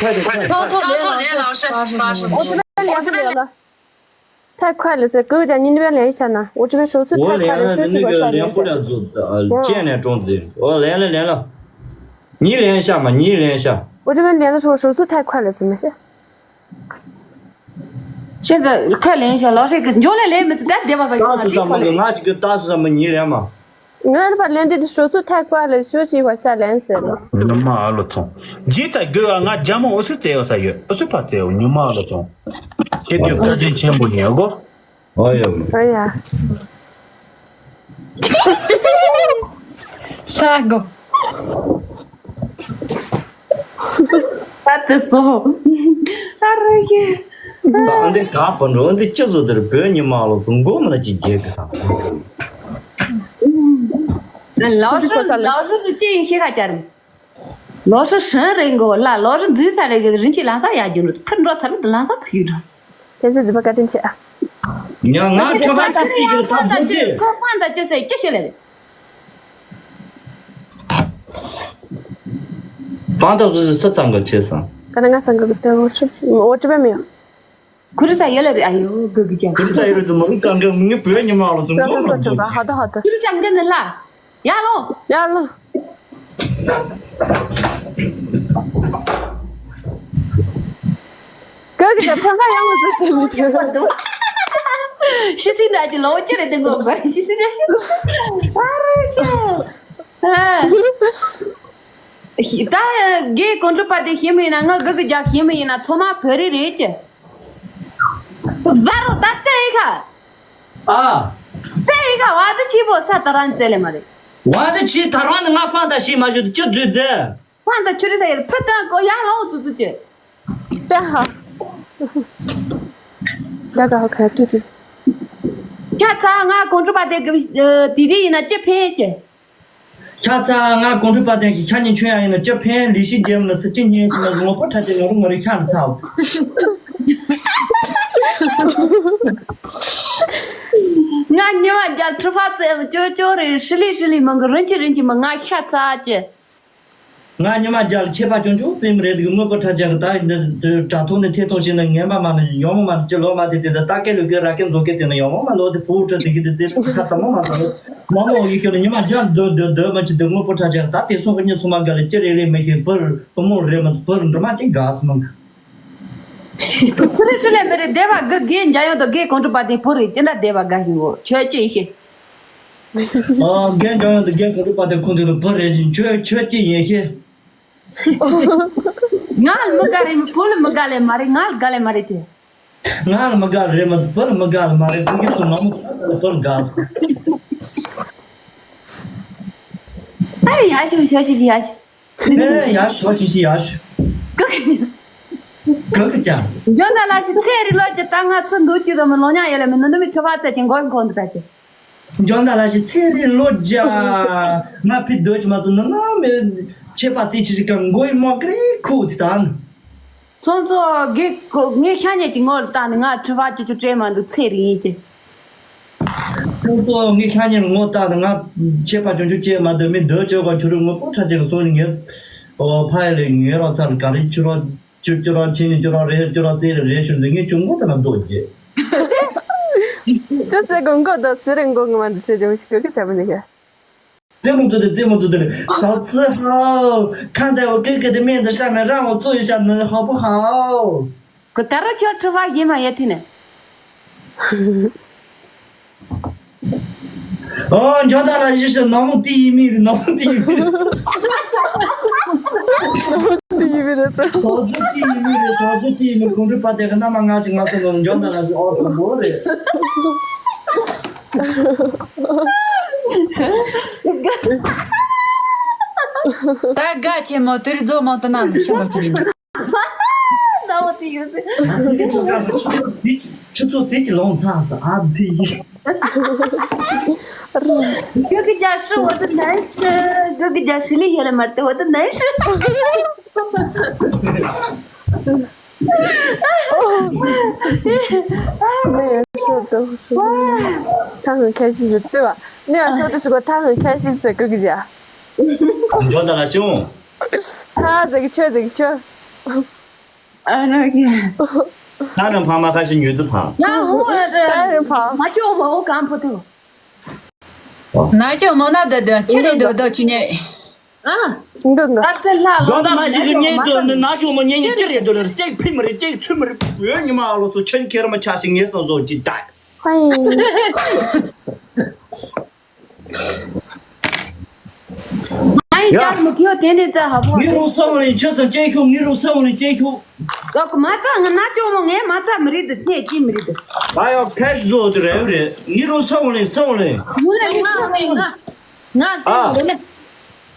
快点，快点，快点。 我这边连了，我这边连了。太快了，这哥哥讲你那边连一下呢，我这边手速太快了，休息一会儿再连，再连过来。 我这边连了，连了。你连一下嘛，你连一下。 我这边连的时候手速太快了，怎么是？ 现在快连一下，老师给你就来连没得，但别把这个 ང་ཚོ་ཚང་མ་གི་ང་གཅིག་གི་ལྟ་ཚོ་ཚང་མ་ཉིན་ལེན་མ། 我把连的手速太快了，休息一会儿再连起来。 ནི་མ་ཨ་ལོ་ཚོང་། ཇི་ཙམ་དགོས་ཨ། ང་རྒྱ་མོ་འུ་སུ་བཙལ་ཡོད་ས་ཡོད། འུ་སུ་ཕ་བཙལ་ཡོད། ཉི་མ་ཨ་ལོ་ཚོང་། ཁྱེད་ཀྱི་བཀའ་དྲིན་ཆེན་པོ་ཉན་གོ། ཨོ་ཡ། ཨོ་ཡ། ལྷ་གོ། ཨ་དེ་སོ། ཨ་རོ་ཡེ། ཨ་འདི་ག་པ་འགྲོ་འདི་ཅི་བཟོ་དེར་བོད་ཉི་མ་ལོ་ཚོ་མགོ་མ་ན་ཅི་རྒྱལ་གི་ས། ལོ་ཧྲི་ལོ་ཧྲི་རུ་ཅི་ཡིན་ཤེས་ཁ་ཅར། ལོ་ཧྲི་ཧྲན་རེད་གོ་ལ་ལོ་ཧྲི་འཛུལ་ས་རེད་གི་རིན་ཆེན་ལམ་སང་ཡར་རྒྱུ་ནོ་ཕུར་འགྲོ་ཚར་ལ་དུ་ལམ་སང་ཕུ་ཡུ་འགྲོ། དེ་ཚོ་ཟི་པ་བཀའ་དྲིན་ཆེ་ཨ། ཉ་ང་ཁྱོད་ཧ་ཅི་ཚིག་གི་ད་ཕང་ད་ཅི་ཁོ་ཕང་ད་ཅི་ཟེར་ཅི་ཤེས་ལེ་རེད། ཕང་ད་བཟོ་ཟི་ས་ཚང་གི་ཆེ་སང་། ག་ན་ང་སང་གི་ཏེ་འོ་ཆུབ་འོ་ཆུབ་མི་ཡོང་། ཁུ་རི་ས་ཡོད་ལ་རེད། ཨ་ཡོ་གུ་གི་ཅང་། ཁུ་རི་ས་ཡོད་རེད་དུ་མོ་རི་ཙང་གི་ངི་བོད་ཉི་མ་ལོ་ཙང་གོ་མ་ཙང་ཧ་ད་ཧ་ད། ཁུ་རི་ས་འགན་ནི་ལ། ཡ་ལོ། ཡ་ལོ། གུ་གི་ཅང་ཕྲང་ཁ་ཡང་མོ་ཟི་ཙི་མི་ཐུ། ཤི་སི་འདྲ་ཅི་ལོ་ཅི་རེད་དེ་གོ་ག་ཤི་སི་འདྲ་ཤི་སི། ཨ་རེ་ཁྱོ། ཨ། ད་གའི་གོང་དྲུག་པ་དེ་ཤེས་མི་ཡིན་ན་ང་གུ་གི་ཅང་ཤེས་མི་ཡིན་ན་ཚོ་མ་བོད་རིགས་རེད་ཀྱི། ཟ་རོ་ད་བཙལ་ཡི་ཁ། ཨ། བཙལ་ཡི་ཁ་བ་དུ་ཆི་བོ་ས་ད་རང་བཙལ་ལེ་མ་རེད། བ་དུ་ཆི་ད་རང་ནི་ང་ཧྥང་ད་ཤི་མ་ཞུ་དུ་ཅི་རྫུས་རྫས། ཧྥང་ད་ཆུ་རི་ས་ཡར་ཕུ་ད་གོ་ཡ་ལོ་ཙུ་ཙུ་ཅི། ཏེ་ཧ། ད་ག་ཧ་ཁ་ཏུ་ཏུ། ཁྱ་ཚ་ང་གོང་ཁྲོ་པ་དེ་གི་དེ་དེ་ཡིན་ན་ཅི་ཕན་ཅི། ཤ་ཚ་ང་གོང་ཁྲོ་པ་དེ་གི་ཤ་ཉེ་ཆུང་ཡང་ཡིན་ན་ཅི་ཕན་ལི་ཤི་རྒྱལ་མི་ལ་སི་ཅི་ཉེ་སི་ན་ངོ་པོ་ཁྲ་ཅི་ང་རུ་ང་རི་ཤ་ལ་ཚ། ང་ཉི་མ་རྒྱལ་ཁྲི་ཕ་ཙེ་ཅོ་ཅོ་རེ་ཧྲི་ལི་ཧྲི་ལི་མང་གི་རིན་ཆེ་རིན་ཆེ་མ་ང་ཤ་ཚ་ཅི། ང་ཉི་མ་རྒྱལ་ཆེ་པ་ཅུང་ཅུང་རྩེད་མོ་རེད་འདུག་དངོས་པོ་ཁྲ་ཅག་གི་ད་འདི་དྲ་ཐོག་ནས་ཐད་གཏོང་བྱས་ན་ངན་པ་མ་ནི་ཡོང་མོ་མ་ཅི་ལོ་མ་དེ་དེ་ད་ལྟ་སྐད་ལུག་གི་ར་སྐད་མཛོ་སྐད་དེ་ནི་ཡོང་མོ་མ་ལོ་དེ་ཕུ་ཁྲ་དེ་གི་དེ་རྩེད་ཁ་ཙམ་མོ་མ་ཙམ་མོ་མོ་ཡི་ཁྱོད་ནི་ཉི་མ་རྒྱལ་སྡོད་སྡོད་སྡོད་མ་ཅི་འདུག་དངོས་པོ་ཁྲ་ཅག་ད་དེ་སོང་གི་ཉི་ཚོ་མ་ག་ལ་ཅི་རེ་ལེ་མི་ཤེས་བུར་བུ་མོ་རེ་མ་བུར་འགྲོ་མ་ཅི་ག་སི་མང་གི། ཁྱོད་རེ་ཧྲི་ལེ་མི་རེ་སྡེ་བ་གི་རྒན་འཇའ་ཡོད་དོ་རྒན་གོང་ཁྲོ་པ་དེ་བུ་རེ་ཅི་འདྲ་སྡེ་བ་ག་ཤི་འོ་ཁྱོད་ཅི་ཡི་ཤེས། ཨ། རྒན་འཇའ་ཡོད་དོ་རྒན་གོང་ཁྲོ་པ་དེ་ཁོང་དེ་རུ་བུ་རེ་ཁྱོད་ཁྱོད་ཅི་ཡི་ཤེས། ང་ལ་མི་དགའ་རེད་མི་བུ་ལ་མི་དགའ་ལེ་མ་རེད། ང་ལ་དགའ་ལེ་མ་རེད་དེ། ང་ལ་མི་དགའ་རེད་མ་བུ་ལ་མི་དགའ་ལེ་མ་རེད། བུ་གི་ཚོ་མ་མོ་བུ་ལ་དགའ། ཨེ་ཡ་ཤུ་ཤོ་ཤི་ཤི་ཡ་ཤུ། ཨེ་ཡ་ཤོ་ཤི་ཤི་ཡ་ཤུ། ག་གི་ཀྱང་། འཇོན་ད་ལ་ཤི་ཚེ་རི་ལོ་ཅི་ད་ང་ཚོ་འདུག་ཅི་དོ་མི་ལོ་ཉག་ཡོད་ལེ་མི་ནུ་ནུ་མི་ཁྲི་བ་ཚེ་ཅི་མགོ་གི་གོང་དུ་ད་ཅི། འཇོན་ད་ལ་ཞིག་ཚེ་རིང་ལོ་བརྒྱ། ང་ཕི་སྡོད་ཀྱི་མ་ཚོ་ནི་ང་མི་ཆད་པ་རྩིས་ཆི་ཞིག་གམ་མགོ་ཡི་མོག་རེ་ཁུག་དེ་དང་། ཚོང་ཚོ་གི་ངའི་ཤ་ཉེ་གི་ངོ་ལ་བལྟ་ནས་ང་ཁྲི་བ་ཅི་ཅུ་སྤྲད་མ་འདུག་ཚེ་རིང་ཡིན་གྱི། ཚོང་ཚོ་ངའི་ཤ་ཉེ་ལ་ངོ་བལྟ་ནས་ང་ཆད་པ་ཅུང་ཅུ་བཅད་མ་འདུག་མི་སྡོད་ཆོག་ག་ཆུ་རུ་ངོ་པོ་ཁྲ་ཅན་གི་སོང་ནས་ངའི་ཕ་ཡི་ལས་ངའི་རོགས་ཚར་ག་རེ་ཆུ་རོགས། ཅུ་ཅུ་ར་ཆེ་ནི་ཅུ་ར་རེ་ཅུ་ར་ཙེ་རེ་རེ་ཤུ་ཟེ་ངས་ཅུང་མོ་ད་ན་རྡོ་རྗེ། ཅུ་ཟེ་གོ་མགོ་དོ་ཟེ་རེ་མགོ་ངི་མ་འདི་ཟེ་ཅུང་ཞིག་གི་ཆ་མི་ནི་ག་ཙེ་མོ་ཙུ་དེ་ཙེ་མོ་ཙུ་དེ་ས་ཙི་ཧའོ། ཁ་ཛ་འོ་ཀེ་ཀེ་དེ་མེ་ཛ་ཤ་མེ་རང་འོ་ཙོ་ཡི་ཤ་ནི་ཧ་པོ་ཧའོ། གོ་ད་རོ་ཅོ་ཁྲི་བ་ཡེ་མ་ཡེ་ཐི་ནི། ཨོ། འཇོ་ད་ལ་ཞི་ཞི་ནོ་མོ་ཏི་ཡི་མི་རི་ནོ་མོ་ཏི་ཡི་མི་རི། ཏི་ཡི་མི་རི་ཙི། སོ་ཙི་ཏི་ཡི་མི་རི་སོ་ཙི་ཏི་ཡི་མི་གོང་ཁྲི་པ་དེ་གི་ན་མ་ང་ཅི་ང་སོ་ནོ་འཇོ་ད་ལ་ཞི་ཨོ་ཁོ་མོ་རེ། ད་དགའ་ཆེ་མོ་དེར་རྫོ་མོ་ཏི་ན་ལ་ཤི་མ་ཅི་མི་འདུག་ཟླ་བོ་དེ་ཡོད་ཟེར། ང་ཚོ་གི་ཐོག་ཁར་ཆུ་ཚོད་ཟིག་ཆུ་ཚོད་ཟིག་གི་ལོང་ཚར་ཟེར་ཨ་ཙི། གུ་གུ་རྒྱ་ཧྲི་འོ་དེ་ནན་ཧྲི། གུ་གུ་རྒྱ་ཧྲི་ལི་ཡེ་ལ་མར་དེ་འོ་དེ་ནན་ཧྲི། ནས་ཤོད་དོ་ཤོད། ཐང་ཁ་ཤི་ཟེར་དེ་བ། ནས་ཤོད་དོ་ཤོད་གོ་ཐང་ཁ་ཤི་ཟེར་གུ་གུ་རྒྱ། འཇོ་ད་ལ་ཤོང་། ཧ་ཟེར་གི་ཆོས་ཟེར་གི་ཆོས། ཨ་ར་གི། ད་རང་ཕ་མ་ཁ་ཤས་ཉུལ་ཙི་ཕང་། ཡང་ཧོ་ཨ་ར། ད་རང་ཕང་། མ་ཅོ་མ་འོ་གང་ཕོ་ཐུ། ན་ཅོ་མོ་ན་ད་དོན་ཆི་རེད་འདོད་འདོད་ཆུ་ཉེ། ཨ། འདི་འདི། ཨ་ཙི་ལ་ལ། འགྲོ་ད་ལ་ཞིག་གི་ཉེ་དུ་ནི་ན་ཅོ་མོ་ཉེ་ཉེ་ཅི་རེད་འདོད་ལ་ཅིག་ཕི་མི་རེད་ཅིག་ཚུ་མི་རེད་བོད་ཉི་མ་ཨ་ལོ་ཚོ་ཆེན་ཁེར་མ་ཆ་ཞིག་ངེས་སོང་བཟོ་ཅི་ད། ཧོའི། ཨ་ཡི་ཡ། ཅག་མི་ཁྱོད་དེ་ནས་ཙ་ཧ་པོ། ངི་རུ་སོང་ལེ་ཆོས་སམ་ཅེ་ཁྱུ་ངི་རུ་སོང་ལེ་ཅེ་ཁྱུ། ཨོ་ཁུ་མ་ཙ་ང་ན་ཅོ་མོ་ངས་མ་ཙ་མི་རིད་དུ་ཐེ་ཅི་མི་རིད་དུ། ཨ་ཡོ་ཁེ་ཤི་ཟོ་དུ་རེ་རེ་ངི་རུ་སོང་ལེ་སོང་ལེ། ཡུ་ལེ་ང་ང་ང་ང་ཟེར་ཨ། ལེ་ལེ།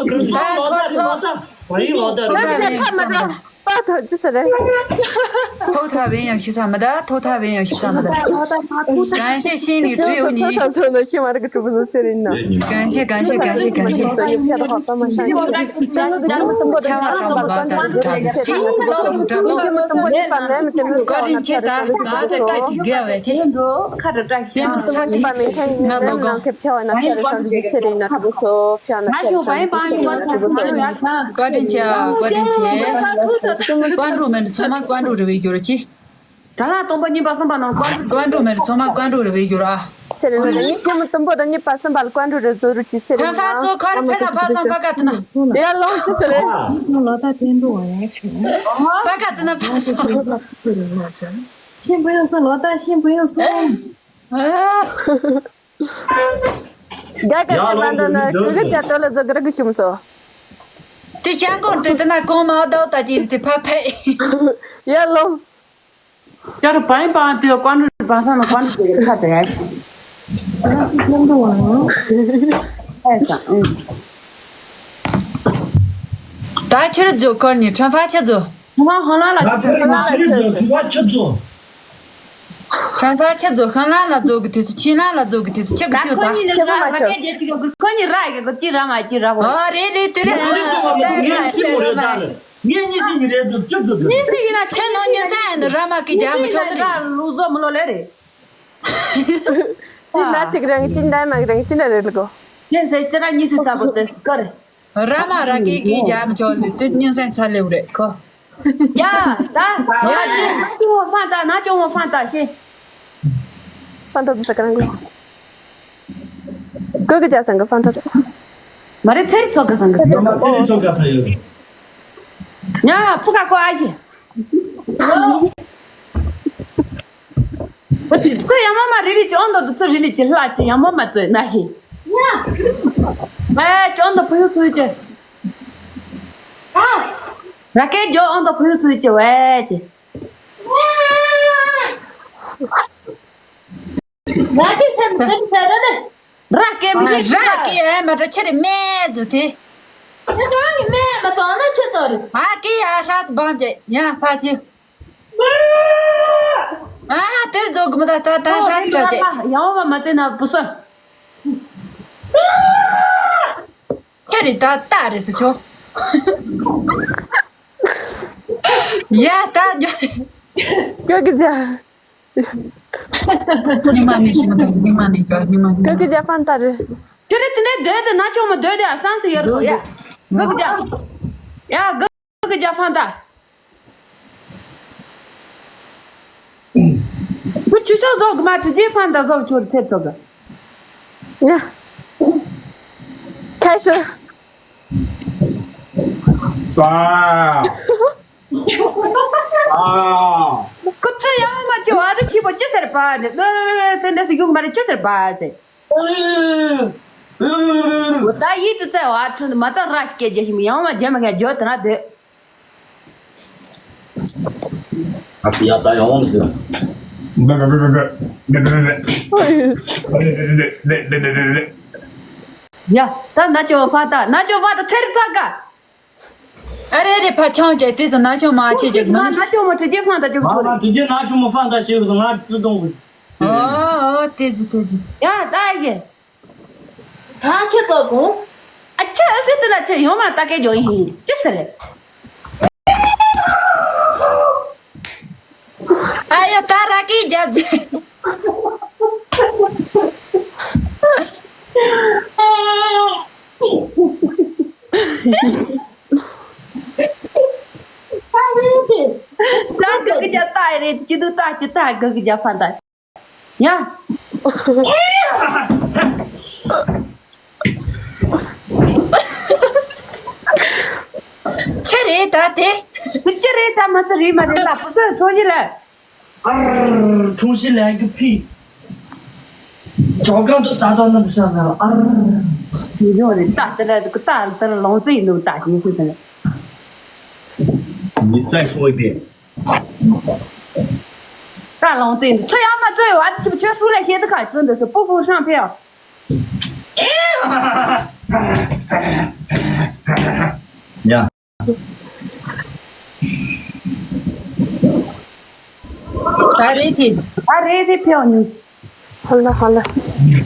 ཚོགས་འདུ་ཚོགས་ལོ་ཟླ་རེད། ལོ་ཟླ་བ་ཡིན་ལོ་ཟླ་རེད། ལོ་ཟླ་ཁ་མ་འགྲོ། པ་ཐོ་ཅི་ཟེར་རེད། ཐོག་ཐ་བན་ཡང་ཤི་ས་མི་ད། ཐོག་ཐ་བན་ཡང་ཤི་ས་མི་ད། གང་ཤེས་ཤེས་ནི་བྲིས་ཡོད་ནི། ཐོག་ཐ་ཚོ་ནོ་ཤི་མ་ར་གི་གྲུ་བུ་ཟོ་ཟེར་ཡིན་ན། གང་ཤེས་གང་ཤེས་གང་ཤེས་གང་ཤེས། ཚོ་ཡི་ཕྱད་ཧ་པ་མ་ཤ་ཤ་ཤ་ལོ་གི་མི་དུམ་པོ་དང་ནི་པ་སམ་པ་ལ་ཀོན་ཏུ་རེ་ཟོ་རུ་ཅི་ཟེར་ཡིན་ན། མི་དུམ་པོ་ནི་པ་མེ་མི་དུམ་པོ་ཀོན་ཏུ་རེ་ཟོ་རུ་ཅི་ཟེར་ཡིན་ན། ཀོ་རིན་ཆེ་ད་ད་ད་ད་ད་གི་ག་བས་ཐེ། ཁ་ར་ཏྲ་ཤ། མི་དུམ་པོ་ནི་པ་མེ་ཁ་ཡིན་ན་ནང་ལོ་གང་ཁེབས་ཁྱེར་བ་ན་ཕྱད་ར་ཤ་རུ་ཅི་ཟེར་ཡིན་ན། གྲུ་བུ་ཟོ། ཕྱད་ན་ཕྱད་ར་ཤ་རུ་ཅི་ཟེར་ཡིན་ན། གྲུ་བུ་ཟོ། བཀའ་དྲིན་ཆེ། བཀའ་དྲིན་ཆེ། ཀོན་ཏུ་མེ་ཚོ་མ་ཀོན་ཏུ་རེ་བའི་རྒྱུ་ར་ཅི། ད་ལ་སྟོང་པ་གཉིས་པ་གསུམ་པ་ནང་ཀོན་ཏུ། ཀོན་ཏུ་མེ་ཚོ་མ་ཀོན་ཏུ་རེ་བའི་རྒྱུ་ར། ཟེར་ན་ནི་ཁྱེད་མི་དུམ་པོ་དང་གཉིས་པ་གསུམ་པ་ལ་ཀོན་ཏུ་རེ་ཟོ་རུ་ཅི་ཟེར་ན། ཕན་ཕ་ཚོ་ཁར་ཕན་ན་ཕ་སང་ཕ་ག་ཏི་ན། ཡ་ལོང་ཅི་ཟེར་རེད། ལོ་ད་ཕན་འདུག་བ་ཡ་ཆེ། ཕ་ག་ཏི་ན་ཕ་སང་། ཤེས་པོ་ཡོད་སོ་ལོ་ད་ཤེས་པོ་ཡོད་སོ། ཨ། ག་ག་ཏི་ན་ད་ན་ཀུ་ཀུ་ཅ་ཏོ་ལ་ཛོ་ག་ར་གི་ཤུམ་སོ། དེ་ཤང་ཀོང་དེ་དེ་ན་གོང་མ་ཨ་དོ་ད་ཅི་དེ་ཕ་ཕེ། ཡ་ལོ། ཅར་པའི་པང་དེ་ཀོན་ཏུ་པང་སང་ན་ཀོན་ཏུ་དེ་ཁ་དེ་ཡ། ཨ་སི་ཀོན་ཏུ་བ། ཨེ་ས་ཨུ། ད་ཁྱོད་རྫོགས་ཁོར་ནི་ཁྲོན་ཕ་ཆ་རྫོགས། ཁྲོན་ཕ་ཧོ་ལ་ལ་ཁྲོན་ཕ་ལ་ཁྱོད་རྫོགས། ཁྲོན་ཕ་ཆ་རྫོགས། ཁྲོན་ཕ་ཆ་རྫོགས། ཤང་ལ་ལ་རྫོགས་གི་དུས་སུ་ཆིན་ལ་ལ་རྫོགས་གི་དུས་སུ་ཁྱེད་ཀྱི་ཁོ་ཐུག་ད། ཁོ་ནི་ར་གི་ཁོ་ཅི་ར་མ་ཅི་ར་བོ། ཨ་རེད་རེད་དེ་རེད། ངས་ངས་སྲིད་ཉི་རེད་འདུག་ཅི་འདུག་ཉི་སྲིད་ཡིན་ན་ཐེ་ནོ་ཉི་སྲིད་ཡིན་ན་ར་མ་གི་རྒྱ་མི་ཆོག་ནི་ར་ལུ་བཟོ་མི་ལོ་ལེ་རེད། ཅི་ན་ཅིག་རང་ཅི་འདའ་མ་གི་རང་ཅི་འདྲ་རེད་ལ་གོ། ཉི་སྲིད་ཅི་ར་ཉི་སྲིད་ཚ་པོ་དེ་སྐོར་རེད། ར་མ་ར་གི་གི་རྒྱ་མི་ཆོག་ནི་དེ་ཉི་སྲིད་ཚ་ལེ་བ་རེད་གོ། ཡ་ད་ཡ་ཅི་ན་ཅོ་མོ་ཧྥང་ཏ་ན་ཅོ་མོ་ཧྥང་ཏ་ཤེ། ཧྥང་ཏ་ཙི་ས་ག་རང་གོ། ཀོ་ཀི་ཅག་སང་གི་ཧྥང་ཏ་ཙི། མ་རེད་ཚེ་རི་ཚོ་ག་སང་གི་ཚེ་རི་ཚོ་ག་སང་ཡོད། ཉ་ཕུ་ཀ་ཀོ་ཨ་ཡེ། ཁོ་ཡང་མ་མ་རི་རི་ཅི་ཨོན་དོ་དུ་ཚུ་རི་རི་ཅི་ལྷ་ཅི་ཡང་མ་མ་ཚོས་ན་ཤི། ཨེ་ཅི་ཨོན་དོ་ཕུ་ཡུ་ཚུ་ཅི། ར་ཀེ་ཇོ་ཨོན་དོ་ཕུ་ཡུ་ཚུ་ཅི་ཝེ་ཅི། ར་ཀེ་སེམས་སེམས་ཟེར་ར་ནི། ར་ཀེ་མི་ཤེས་ར་ཀེ་ཨེ་མ་ར་ཆེ་རེ་མེ་ཛུ་ཐེ། ཁྱེད་རང་གི་མེ་མ་ཙོ་ན་ཆུ་ཙོ་རེ། ཨ་ཀེ་ཡ་ཧྲ་ཙི་བམ་ཅེ་ཡ་ཕ་ཅེ། ཨ་དེར་ཛོ་གི་མི་ད་ད་ད་ཧྲ་ཙི་ཏྲ་ཅེ། ཡང་བ་མ་ཙེ་ན་བུ་སོ། ཁྱེད་རེ་ད་ད་རེ་སུ་ཆོ། ཡ་ད་ཇོ། ཀོ་ཀི་ཅག་ཉི་མ་ནས་ཤི་མ་ཐག་ཉི་མ་ནས་ཀྱང་ཉི་མ་ནས། ཀོ་ཀི་ཅག་ཧྥང་ཏ་རེད། ཁྱོད་རེ་དེ་ནས་སྡོད་དེ་ན་ཅོ་མ་སྡོད་དེ་ཨ་སང་ཚེ་ཡོད་རོ་ཡ། ཀོ་ཀི་ཅག་ཡ་ཀོ་ཀི་ཅག་ཧྥང་ཏ། བུ་ཆུ་ཤོག་ཟོག་གི་མ་དྲི་རྗེས་ཧྥང་ཏ་ཟོག་ཆོར་ཚེ་ཚོག་གི། ཡ། ཁ་ཤོ། ཨ། ཨ། ཁོ་ཚོ་ཡང་མ་ཅི་བ་དུ་ཁྱི་པོ་ཅི་ཟེར་པ་ནི་ལོ་ལོ་ལོ་ལོ་ཚེ་འདྲ་སི་ཡུག་མ་རེ་ཅི་ཟེར་པ་ཟེར། འོ་ད་ཡིད་དུ་བཙལ་བ་ཁྲོན་མ་ཚ་ར་ཞིག་སྐད་རྒྱག་ཤི་མི་ཡང་མ་རྒྱ་མ་ངས་བརྗོད་དུ་ན་སྡོད། ཨ་ཙི་ཡ་ད་ཡང་འོང་དུ། ཡ་ད་ན་ཅོ་ཧྥང་ཏ་ན་ཅོ་ཧྥང་ཏ་ཚེ་རི་ཚ་ག་ཨ་རེ་རེ་ཕ་ཆང་བྱས་དེ་ཚོ་ན་ཆུང་མ་ཆེ་ཅིག་མ་ན་ཆུང་མ་དྲི་རྗེས་ཧྥང་ཏ་ཅིག་ཆོ་རེ། དྲི་རྗེས་ན་ཆུང་མ་ཧྥང་ཏ་ཞིག་ང་བརྩི་གཏོང་གི། ཨོ་ཨོ་དེ་ཚོ་དེ་ཚོ། ཡ་ད་ཡེ། ད་ཁྱེད་ཚོ་གོ། ཨ་ཁྱེད་ཨ་སི་དེ་ལ་ཁྱེད་ཡོང་མ་ད་སྐད་རྒྱོ་ཡིན་ཅི་ཟེར་ལེ། ཨ་ཡ་ད་ར་ཀི་རྒྱབ་རྗེས། ད་གི་གི་རྒྱ་ཏ་རེད་ཅི་དུ་ཏ་ཅི་ཏ་གི་གི་རྒྱ་ཕན་ད། ཡ། ཆི་རེད་ད་དེ། ཆི་རེད་ད་མ་ཚོ་རེད་མ་རེད་ལ་བུ་སོ་ཆོ་ཞི་ལ། ཨར། ཁྲུང་ཞི་ལན་གི་ཕི། ཇོ་གང་དུ་ད་དོ་ནམ་ཤ་ན་ཨར། ཡོ་རེད་ད་དེ་ལ་ད་ད་ལོང་ཙེ་ཡིན་ནོ་ད་ཅི་སི་དེ་ལ། 你再说一遍。 ད་ལོང་ཙེ་ཡིན་ཚོ་ཡང་མ་ཚོ་ཡོ་ཨ་ཅི་ཆོ་ཧྲུ་ལ་ཤེ་ད་ཁ་ཙོ་འདི་སུ་པུ་པུ་ཧྲང་ཕེ་ཡོ། ཡ། ད་རེད་དེ། ད་རེད་དེ་ཕེབས་ཉུང་། ཧ་ལ་ཧ་ལ།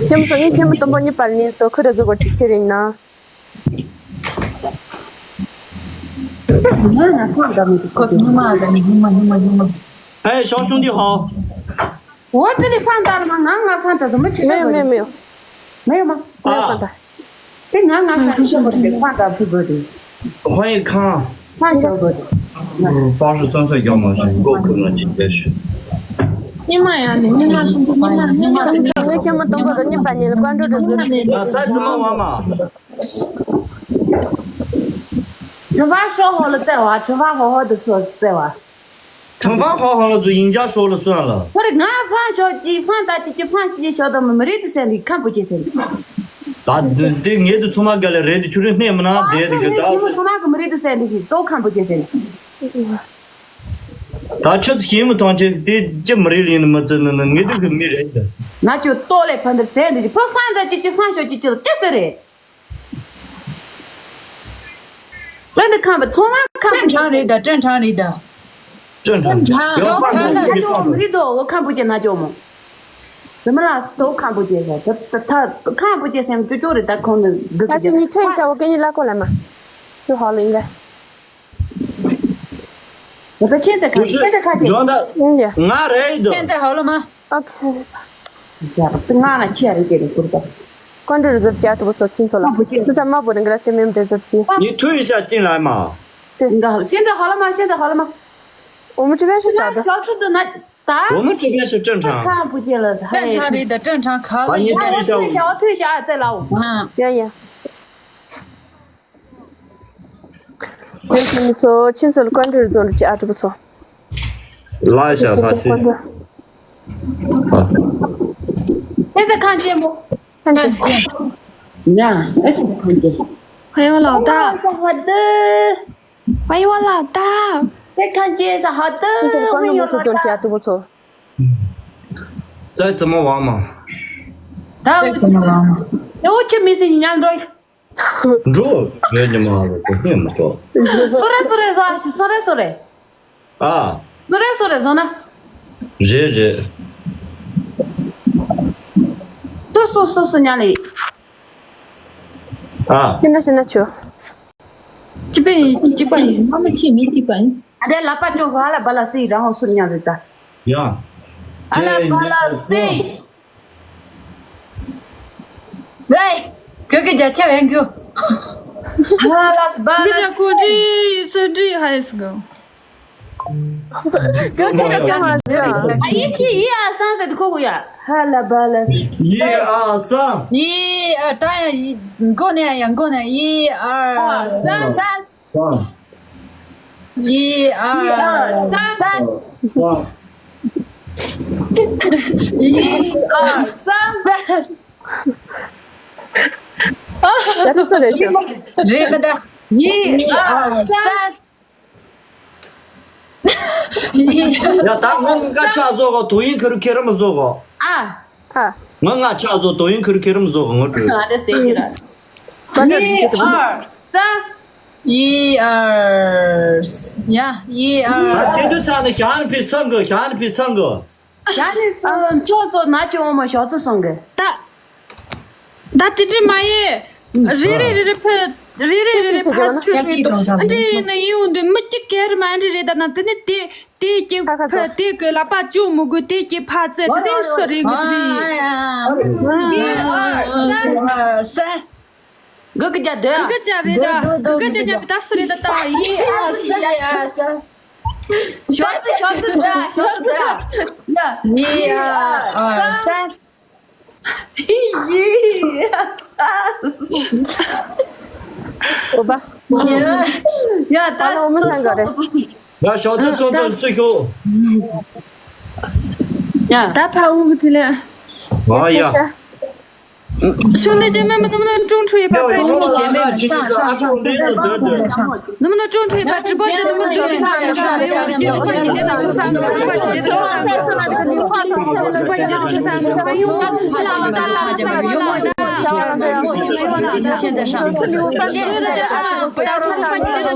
ཁྱེད་མོ་ཚོ་ངས་ཁྱེད་མོ་དུམ་བུ་གཉིས་པར་ནས་དོ་ཁུར་ར་བཟོ་དགོས་དྲི་ཚེ་རིང་ན། ཁོ་ཚོ་ཉི་མ་ཨ་ཙི་ནི་ཉི་མ་ཉི་མ་ཉི་མ། 哎，小兄弟好。 我这里放大了吗？俺俺放大怎么去？没有没有没有，没有吗？没有放大。对，俺俺放大不是放大不做的。欢迎看。放小个的。嗯，八十三岁养老金，够可能今天是。你妈呀，你你妈你妈你妈。我全部通过给你把你的关注者做出去。啊，再怎么玩嘛？头发说好了再玩，头发好好的说再玩。 ཁང་པ་ཧ་ཧ་ལ་ཚོ་ཡིན་ཅག་ཤོག་ལ་སོན་ལ། ཁོ་རེ་ང་ཧྥང་ཞོག་ཅི་ཧྥང་ད་ཅི་ཅི་ཧྥང་ཞི་ཞོག་དང་མི་རེད་དུ་ཟེར་ནི་ཁམ་བུ་ཅི་ཟེར་ནི། ད་དེ་ངེད་དུ་ཚོ་མ་ག་ལ་རེད་དུ་ཆུ་རེ་སྣེ་མི་ན་དེ་དུ་གི་ད་ཚོ་མ་གི་མི་རེད་དུ་ཟེར་ནི་གི་ཏོ་ཁམ་བུ་ཅི་ཟེར་ནི། ད་ཆུ་ཚོ་ཤིང་མི་ཐང་ཆེ་དེ་ཅི་མི་རེད་ལིན་མི་ཚེ་ནི་ངེད་དུ་གི་མི་རེད་དུ། ང་ཅོ་ཏོ་ལེ་ཕན་དུ་ཟེར་ནི་ཕོ་ཧྥང་ད་ཅི་ཅི་ཧྥང་ཞོག་ཅི་ཅི་ཅི་ཟེར་རེད། བཀྲ་འདི་ཁམས་པ་ཚང་མ་ཁམས་པ་ཀྲན་ཁྲང་རེད་ད། ཀྲན་ཁྲང་རེད་ད། ཀྲན་ཁྲང་ཀྲན་ཁྲང་ཡོད་ཁམས་པ་ཀྲན་ཁྲང་ཅོག་མོ་རེད་དོ། འོ་ཁམས་པ་ཅན་ན་ཅོག་མོ། དེ་མ་ལ་དོ་ཁམས་པ་ཅན་ཟེར་ད་ད་ད་ཁམས་པ་ཅན་ཟེར་ཅོག་ཅོག་རེད་ད། ཁོང་ནི་འདུག་ཨ་ཤི་ནི་ཐོས་ཤ་འོ་ཀེ་ནི་ལ་ཀོ་ལ་མ། ཡོ་ཧོ་ལིང་ག། འོ་ད་ཤེས་ཚེ་ཁ་ཤེས་ཚེ་ཁ་ཅན། ཡོང་ད། ང་རེད་དོ། ཤེས་ཚེ་ཧོ་ལོ་མ། ཨོ་ཁེ། ང་ལ་ཆེ་རེ་དེ་རེ་ཀུར་ཏོ། ཀོན་ཏྲི་རི་ཛོབ་ཅི་ཨ་ཀྲུ་པོ་ཚོ་ཅིན་ཚོ་ལ། དུ་ས་མ་བོ་རིང་ག་ལ་ཏེ་མེམ་རི་ཛོབ་ཅི། ཡི་ཐུ་ཡི་ཤ་ཅིན་ལ་མ། ཏེ། འགའ་ཤེན་ཏེ་ཧ་ལ་མ་ཤེན་ཏེ་ཧ་ལ་མ། འོ་མ་ཅི་བེ་ཤི་ཤ་ཏེ། ཤ་ཚུ་དུ་ན་ད། འོ་མ་ཅི་བེ་ཤི་ཅན་ཁྲང་། ཁ་བུ་ཅེ་ལ་ཧ་ལེ། ཅན་ཁྲང་རི་ད་ཅན་ཁྲང་ཁ་ལ་ཡི་ཐུ་ཡི་ཤ། ཤ་ཐུ་ཡི་ཤ་ཨ་ཙེ་ལ་འོ། ཡ་ཡ། ཁྱེད་ཚོ་ཆིན་ཚོ་ལ་ཀོན་ཏྲི་རི་ཛོབ་ཅི་ཨ་ཀྲུ་པོ་ཚོ། ལ་ཤ་ཧ་ཤི། ཨ། ཨེ་ཙི་ཁང་ཆེན་མོ། ཁང་ཆེན། ཡ། ཨེ་ཙི་ཁང་ཆེན། 欢迎我老大。 欢迎我老大。 ཨེ་ཁང་ཆེན་ས་ཧ་ཏི། ཁྱེད་ཚོ་ཀོན་ཏྲི་མོ་ཚོ་ཙོང་ཅི་ཨ་ཀྲུ་པོ་ཚོ། 再怎么玩嘛？ ད་再怎么玩嘛？ ཨེ་འོ་ཁྱེད་མི་སྲིད་ཉམས་འགྲོ། འགྲོ། ངས་ཉི་མ་ལ་དེ་ནས་མི་ཐོག་སོ་རེ་སོ་རེ་ར་སོ་རེ་སོ་རེ། ཨ། སོ་རེ་སོ་རེ་བཟོ་ན། རེད་རེད། སོ་སོ་སོ་སོ་ཉ་ལི། ཨ། དེ་འདྲ་ཟེར་ན་ཆོ། ཅི་པ་ཡིན་ཅི་པ་ཡིན། མ་མ་ཆེ་མི་ཅི་པ་ཡིན། ཨ་དེ་ལ་པ་ཅོ་ཧ་ལ་བ་ལ་སི་རང་ཧོ་སུར་ཉ་རེད་ད། ཡ། ཨ་ལ་བ་ལ་སི། ལའི། གུ་གུ་རྒྱ་ཆ་ཡན་གུ། ཧ་ལ་བ་ལ། གུ་ཇ་གོ་ཏྲི་སུ་ཏྲི་ཧའི་སི་གོ། གུ་གུ་རྒྱ་ཆ་ཧ་ཟེར། ཨ་ཡི་ཆི་ཡི་ཨ་སང་ཟེར་དུ་ཁོ་གུ་ཡ། ཧ་ལ་བ་ལ། ཡི་ཨ་སང་། ཡི་ཨ་ད་ཡ་ཡི་མགོ་ནས་ཡ་མགོ་ནས་ཡི་ཨ་སང་ད། 一二三，三。一二三。ད་དུ་སུ་རེད་ཤོག་རེད་མི་ད། 一二三。 ཡ་ད་ངོ་ང་ཆ་བཟོ་གོ་དོ་ཡིན་ཁུར་ཁེ་རམ་བཟོ་གོ་ཨ། ཨ། ང་ང་ཆ་བཟོ་དོ་ཡིན་ཁུར་ཁེ་རམ་བཟོ་གོ་ངོ་སྤྲོད། ང་དེ་ཟེར་གི་ར། 一二三。 一二三。 ཡ། 一二三。 ང་ཆེད་དུ་ཚ་ནི་ཞག་ནི་ཕི་སང་གི་ཞག་ནི་ཕི་སང་གི་ཞག་ནི་སང་ཅོག་ཙོ་ན་ཅོག་མ་ཞོག་ཙོ་སང་གི་ད། ད་དེ་འདྲ་མ་ཡེ། རེ་རེ་རེ་རེ་ཕ། རེ་རེ་རེ་རེ་ཕ་ཐུ་ཐུ་ཐུ། ཨ་འདྲ་ཡིན་ན་ཡིན་འོང་དུས་མི་གཅིག་གེ་རེ་མ་འདྲ་རེད་ད་ན་དེ་ནི་དེ་དེ་གཅིག་ཕ་དེ་གི་ལག་པ་བཅུག་མི་དགོས་དེ་གཅིག་ཕ་ཙེ་དེ་དེ་སུ་རེད་གི་དེ་རེད། གི་གི་རྒྱ་དེ་གི་གི་རྒྱ་རེད་ད་གི་གི་རྒྱ་ད་སུ་རེད་ད་ད་ཡི་ཨ་ས། ཞོག་ཙེ་ཞོག་ཙེ་ད་ཞོག་ཙེ་ད་ཡ། 一二三。 ཡ་ད་ཨ་ལ་འོ་མ་སང་ག་རེད། ཡ་ཞོག་ཙེ་ཙོ་ཙོ་ཙི་ཤོག་ཡ་ད་ཕ་འུ་གི་དེ་ལས། ཨ་ཡ། 兄弟姐妹们，能不能种出一把白？ 能不能种出一把直播间，能不能丢给他？家人们，墨镜没有了，现在上，现在上，大叔，快点，现在上，大哥，大哥，大哥，大哥。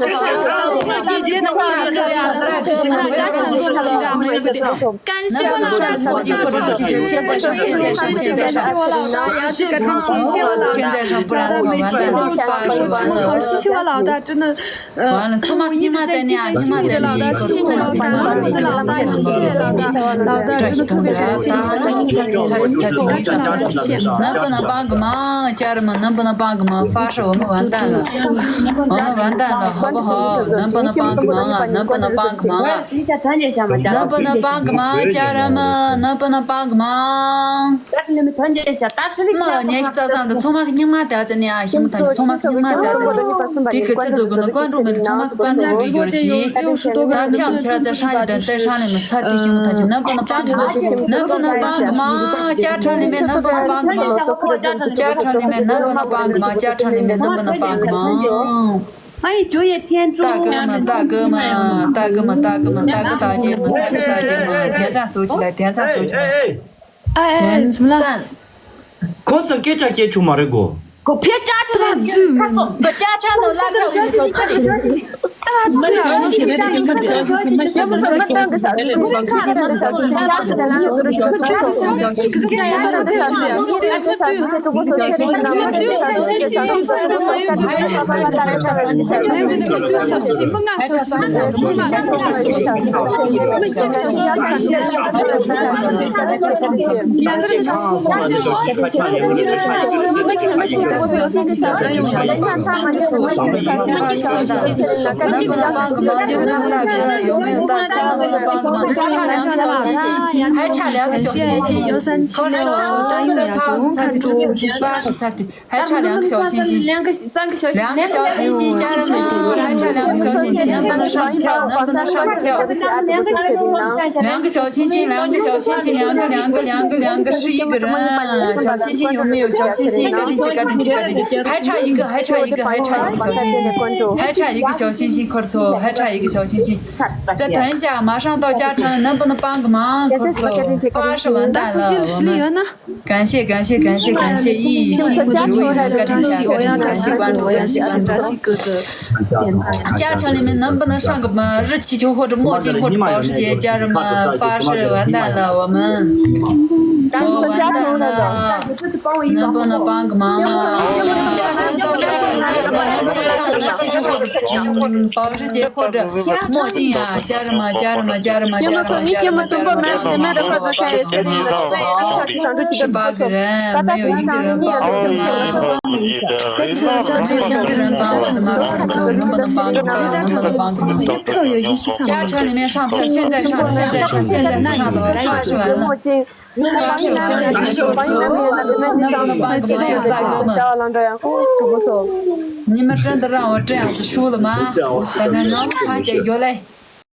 感谢我老大，感谢我老大，感谢我老大，感谢我老大，感谢我老大，真的，完了，他妈，你妈在呢，你妈在呢，谢谢老大，谢谢老大，谢谢老大，老大，真的特别感谢，真的特别感谢，谢谢老大，谢谢。能不能帮个忙，家人们，能不能帮个忙？发誓我们完蛋了，我们完蛋了，好不好？能不能帮个忙啊？能不能帮个忙啊？ 一下团结一下嘛，家人。能不能帮个忙，家人们？能不能帮个忙？家人们团结一下，打出力气啊！ ལོ་ཉི་ཤུ་རྩ་གསུམ་དུ་ཚང་མ་གི་སྙིང་མ་དེ་ཨ་ཙི་ནས་ཨ་ཞིམ་ཐག་ཚང་མ་གི་སྙིང་མ་དེ་ཨ་ཙི་ནས་དེ་གི་ཁྱེད་ཚོ་གི་ནི་ཀོན་ཀྲུང་མི་ནི་ཚང་མ་གི་ཀོན་ཀྲུང་གི་ཡོད་ཀྱི། ད་ཕྱག་ཁྱེར་ཙ་ཧྲ་ལི་དང་ཏེ་ཧྲ་ལི་མི་ཚ་དེ་ཞིམ་ཐག་གི། 能不能帮个忙？能不能帮个忙？家长里面能不能帮个忙？家长里面能不能帮个忙？家长里面能不能帮个忙？ 哎，酒也添足。大哥们，大哥们，大哥们，大哥们，大哥大姐们，大姐们，点赞组起来，点赞组起来。哎哎，怎么了？点赞。 ཁོང་ཚོ་སྐད་ཆ་བཤད་ཆོག་མ་རེད་གོ། ཁོ་ཕེ་ཅ་ཆོ་ལ་ཚུ་མི་ཁ་ཚོ། ཁོ་ཅ་ཆ་ནོ་ལ་ཁ་ཚོ་ཚུ་ལ། ད་ཚུ་ཡ་མི་ཤི་ཤ་མི་ཁ་ཚོ། ཡ་མི་ཚོ་མི་ཏང་གི་ས་ཚུ་ཚུ་ཡ་གི་ད་ལ་ཡ་ཚོ་རུ་ཤི་ཁ་ཚོ། ཡ་མི་ཚོ་མི་ཏང་གི་ས་ཚུ་ཚུ་ཡ་གི་ད་ལ་ཡ་ཚོ་རུ་ཤི་ཁ་ཚོ། 还差两个小星星，还差两个小星星。 还差两个小星星，两个，三个小星星，两个小星星加上，还差两个小星星，能不能上票？能不能上票？两个小星星，两个小星星，两个，两个，两个，两个，十一个人，小星星有没有？小星星，嘎吱吱，嘎吱吱，嘎吱吱，还差一个，还差一个，还差一个小星星，还差一个小星星，可错，还差一个小星星。再等一下，马上到加成，能不能帮个忙？可错，发誓完蛋了，我们。 感谢，感谢，感谢，感谢，一心不足，一心感谢，感谢关注，感谢关注。加成里面能不能上个吗？热气球或者墨镜或者保时捷，家人们，发誓完蛋了，我们。完蛋了，能不能帮个忙啊？加成到这里，能不能上个热气球或者，嗯，保时捷或者墨镜啊？家人们，家人们，家人们，家人们，家人们，家人们。 十八个人，没有一个人报名吗？没有一个人报名吗？能不能帮个忙？能不能帮个忙？加成里面上票，现在上，现在上，现在上，发誓完了。发誓完了，能不能帮个忙呀，大哥们？你们真的让我这样子输了吗？刚刚我们团结有嘞。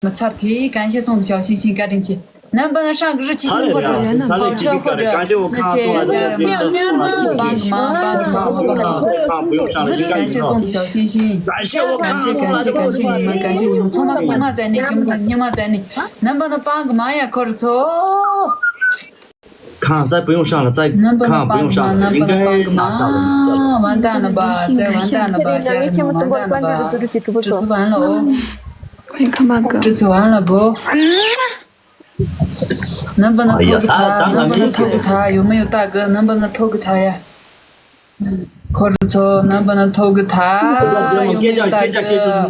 没错儿，第一，感谢送的小心心，感谢。能不能上个热气球或者跑车或者那些家人们，帮个忙，帮个忙，帮个忙。感谢送的小心心，感谢，感谢，感谢你们，感谢你们，从来不骂在内，你们在内，能不能帮个忙呀，可是错。 看，再不用上了，再看，不用上了，应该拿下了。完蛋了吧，再完蛋了吧，家人们，完蛋了吧。这次完了哦。欢迎看八哥。这次完了不？能不能偷个塔？能不能偷个塔？有没有大哥？能不能偷个塔呀？可是错，能不能偷个塔？有没有大哥？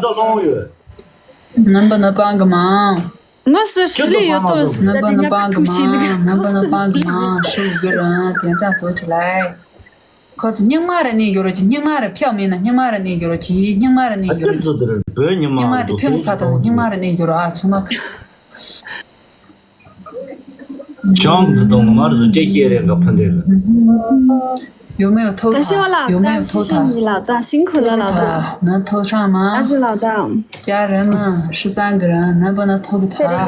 能不能帮个忙？ 我是实力有多少？能不能帮个忙？能不能帮个忙？十五个人点赞组起来。可是你妈的那有了，你妈的票没呢？你妈的那有了，你妈的那有了。你妈的票没看到呢？你妈的那有了啊？什么？ ཅང་གི་དང་མར་བཟོ་ཅེས་ཤེས་རེ་འགའ་ཕན་དེ་རེད། 有没有偷塔？有没有偷塔？谢谢你老大，辛苦了老大。能偷上吗？阿祖老大。家人们，十三个人，能不能偷个塔？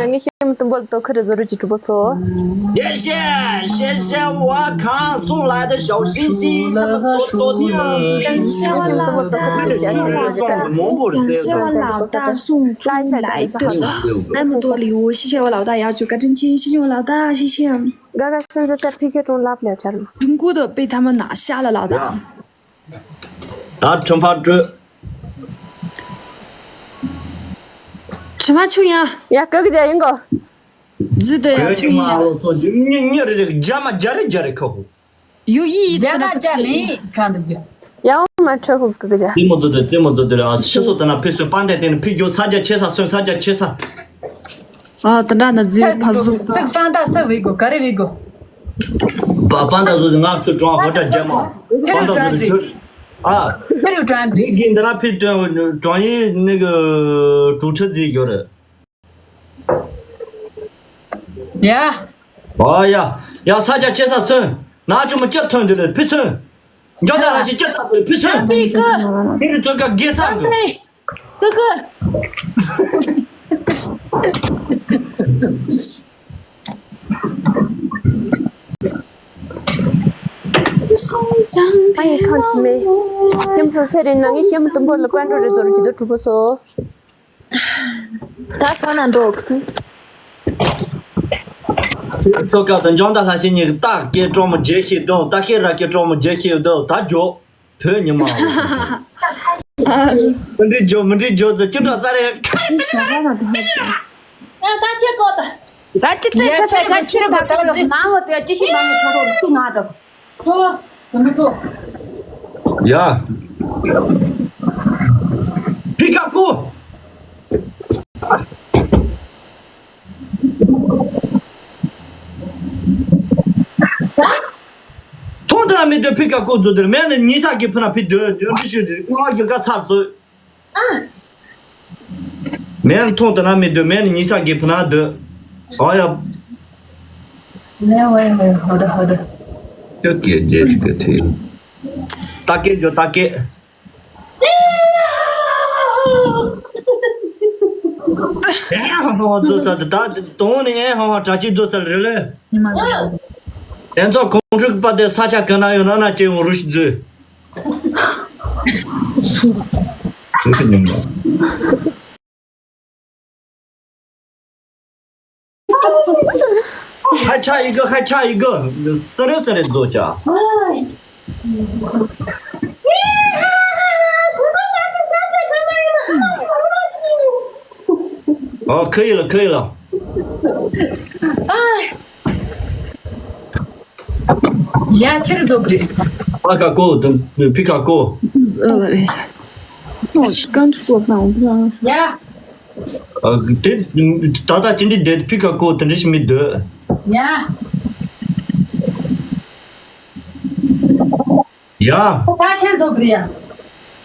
谢谢，谢谢我看送来的小心心，那么多多的。感谢我老大，谢谢我老大，感谢我老大送出来的那么多礼物，谢谢我老大，要求干正经，谢谢我老大，谢谢。Gaga现在在P K中拉不了人了。评估的被他们拿下了，老大。ད་ཁྲིམས་ཕར་སྤྲོད། ཁྲིམས་ཕར་ཆུ་ཡང་། ཡ་ཀི་ཀི་ཇ་ཡིན་གོ། ཇི་ལྟར་ཡང་ཆུ་ཡང་། ཉི་ཉི་རེ་རེ་རྒྱ་མ་རྒྱ་རེ་རྒྱ་རེ་ཁ་ཧོ། ཡོ་ཡི་ཡི་རྒྱ་མ་རྒྱ་མེད་ཁ་འདུག་རྒྱ། ཡང་མ་ཁྲོ་ཧོ་ཀི་ཀི་ཇ། ཙེ་མོ་ཛོ་དེ་ཙེ་མོ་ཛོ་དེ་ར་ཤི་སོ་ད་ན་ཕི་སོ་པན་དེ་དེ་ནི་ཕི་ཡོ་ས་རྒྱ་ཆེ་ས་སོན་ས་རྒྱ་ཆེ་ས། ཨ་ད་འདྲ་ན་ཛི་ཕ་ཟུ། ཚིག་ཧྥང་ཏ་ས་བི་གོ་ག་རེ་བི་གོ། པ་པན་ཏ་ཟུ་ཟི་ང་ཚོ་ཀྲོང་ཧོ་ཏ་རྒྱ་མ། པན་ཏ་ཟུ་ཟི་ཁྱོད། ཨ། ཁྱོད་རུ་ཀྲང་གི། མི་གིན་ད་ན་ཕི་ཏོན་ཀྲོང་ཡི་ནི་གི་གྲུ་ཁྲི་ཟི་ཡོ་རེ། ཡ། ཨོ་ཡ། ཡ་ས་རྒྱ་ཆེ་ས་སོན། ན་ཆུ་མོ་ལྕེབ་ཐོན་དེ་རེ་ཕི་སོན། འཇོ་ད་ལ་ཞིག་ལྕེབ་ཐག་པའི་ཕི་སོན། ཀི་ཀི། དེ་རུ་ཚོད་ཀ་དགེ་ས་གི། ཀི་ཀི། ཨ་ཡེ་ཁང་ཆི་མེ། ཁྱིམ་སོ་སེ་རེ་ནང་ངི་ཁྱིམ་དུམ་བུ་ལ་ཀོན་ཀྲོ་རེ་ཛོ་རུ་ཅི་དུ་གྲུ་པོ་སོ། ད་གང་ན་འགྲོ་གི་ཐུག་ཚོ་ཀ་དང་འཇང་ད་ལྷ་ཤེ་ཉིག་ཏག་ཀེ་ཀྲོ་མོ་ཇེ་ཤེ་དོ་ཏག་ཀེ་ར་ཀེ་ཀྲོ་མོ་ཇེ་ཤེ་དོ་ད་ཇོ་བོད་ཉི་མ། མི་འདྲི་ཇོ་མི་འདྲི་ཇོ་ཟེར་ཅི་འདྲ་ཙ་རེ། ད་ཅི་ཚེ་ཚེ་ཚེ་ཚེ་ཁྱེར་གོ་ད་ལོ་ནང་ལོ་དེ་ཅི་ཞིག་མ་མི་ཐོག་ཐོག་ཐུག་ང་ད། ཐོ། ང་མི་ཐོ། ཡ། ཕི་ཀ་ཀོ། ཐོང་དེ་ལ་མི་འདོད་ཕི་ཀ་ཀོ་ཛོ་དེར་མེད་ནི་ཉི་ས་གི་ཕུ་ན་ཕི་འདོད་འདོད་འདི་ཤོད་དེ་ཀོ་ལ་གི་ཀ་ཚར་ཛོ། ཨ། མེན་མཐོང་དུ་ན་མི་འདུག་མེན་ཉི་ས་གི་ཕུ་ན་འདུག་ཨོ་ཡ། ལེ་ཝེ་ཝེ་ཧོ་ད་ཧོ་ད། ཅོ་ཀེ་ཇེ་ཤི་ཀེ་ཐེ། ཏ་ཀེ་ཇོ་ཏ་ཀེ། ཨེ་ཧོ་ཧོ་ཛོ་ཚ་ད་ད་དོང་ནི་ཨེ་ཧོ་ཧོ་གྲ་ཅི་ཛོ་ཚ་རེ་ལེ། ཉི་མ་ལ། དེ་ཚོ་ཁོང་ཁྲུག་པ་དེ་ས་ཆ་ག་ན་ཡོད་ན་ན་ཅེ་འོ་རུ་ཤི་ཛོ། ཧ་ཆ་ཡི་གི་ཧ་ཆ་ཡི་གི་སི་རེ་སི་རེ་ཛོ་ཅ། ཨོ་ཁི་ཡི་ལ་ཁི་ཡི་ལ། ཡ་ཁྱེར་རྫོགས་རེད། ཕ་ཁ་ཀོ་དང་ཕི་ཁ་ཀོ། ཨ་རེད། ཨོ་ཤི་ཀན་ཆུ་ཀོ་དང་ཨོ་བཟང་ཤི། ཡ། ཨ་དེ་ད་ལྟ་ཅི་འདྲི་བསྡད་ཕི་ཁ་ཀོ་དེ་འདྲི་ཞིག་མི་འདོད། ཡ། ཡ། ད་ཁྱེར་རྫོགས་རེད་ཡ།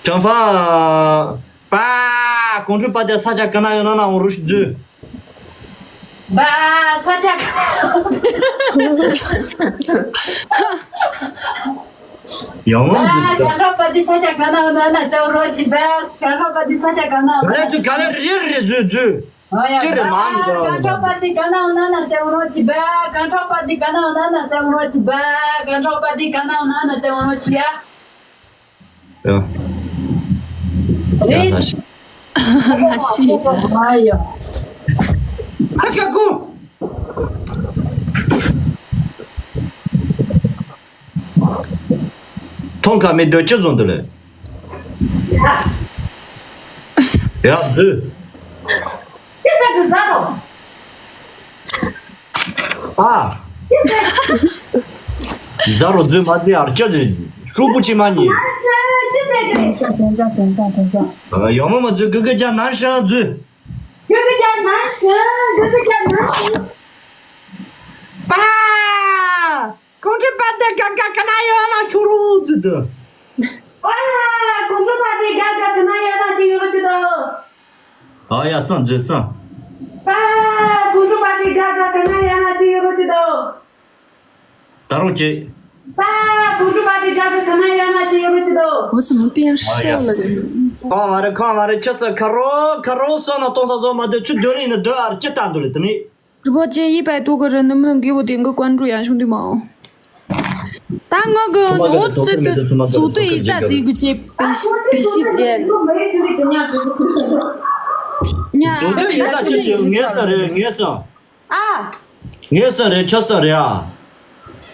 ཀྲང་ཧྥ། པ། ཀོང་ཀྲུག་པ་དེ་ས་ཆ་ག་ན་ཡོད་ན་ན་འོ་རུ་ཤི་འཛུལ། བ། ས་ཆ་ག་ན་ཡོད། ཡང་འོ་འཛུལ། གང་ཁྲོག་པ་དེ་ས་ཆ་ག་ན་ཡོད་ན་ན་ཏེ་འོ་རོ་ཅི་བ། གང་ཁྲོག་པ་དེ་ས་ཆ་ག་ན་ཡོད་ན་ན། ག་ལེ་འཛུལ་ག་ལེ་རེ་རེ་འཛུལ་འཛུལ། ཨོ་ཡ། ཅི་རེད་མང་གི་འདུག་གང་ཁྲོག་པ་དེ་ག་ན་ཡོད་ན་ན་ཏེ་འོ་རོ་ཅི་བ། གང་ཁྲོག་པ་དེ་ག་ན་ཡོད་ན་ན་ཏེ་འོ་རོ་ཅི་བ། གང་ཁྲོག་པ་དེ་ག་ན་ཡོད་ན་ན་ཏེ་འོ་རོ་ཅི་ཡ། ཡ། རེད། ཡ་ལ་ཤི། ལ་ཤི། ཨ་ཡ། ཨ་ཀ་ཀུ། ཐོང་ཁ་མི་སྡོད་ཅི་བཟུང་དུ་ལེ། ཡ་འཛུལ། ཨ། ཟ་རོ་འཛུལ་མ་འཛུལ་ཨར་ཅི་འཛུལ། ཧྲུག་པོ་ཆེ་མ་ཉིད། དེང་སང་དེང་སང་དེང་སང་དེང་སང་། ཡོང་མ་མ་འཛུལ་གི་གི་ཅག་ནང་ཤ་འཛུལ། གི་གི་ཅག་ནང་ཤ་གི་གི་ཅག་ནང་ཤ། པ། ཁོང་ཁྲོ་པ་དེ་ག་ག་ག་ན་ཡོད་ན་ཤུ་རུ་འཛུལ་དུ། པ། ཁོང་ཁྲོ་པ་དེ་ག་ག་ག་ན་ཡོད་ན་ཅི་ཡོད་རུ་འཛུལ་དུ། ཨ་ཡ་སང་འཛུལ་སང་། པ། ཁོང་ཁྲོ་པ་དེ་ག་ག་ག་ན་ཡོད་ན་ཅི་ཡོད་རུ་འཛུལ་དུ། ད་རུང་ཅི། པ། ཁོང་ཁྲོ་པ་དེ་ག་ག་ག་ན་ཡོད་ན་ཅི་ཡོད་རུ་འཛུལ་དུ། 我怎么变瘦了？ ཁོང་མ་རེད་ཁོང་མ་རེད་ཁྱོད་ཚོ་ཁ་རོ་ཁ་རོ་སོང་ན་གཏོང་ས་བཟོ་མ་འདོད་ཚུལ་སྡོད་ལེ་ཡིན་ན་སྡོད་ཨར་ཅི་ལྟ་འདུག་ལེ་དེ་ནི། 直播间一百多个人，能不能给我点个关注呀，兄弟们？ ད་ང་གི་འོ་ཙི་ཙི་ཟུག་ཏུ་ཡིག་ཚ་ཟིག་གི་ཅེ་པེ་ཤི་པེ་ཤི་ཅན། ཉ། ཟུག་ཏུ་ཡིག་ཚ་ཅི་ཞིག་ངས་ས་རེད་ངས་ས། ཨ། ངས་ས་རེད་ཁྱོད་ས་རེད་ཨ།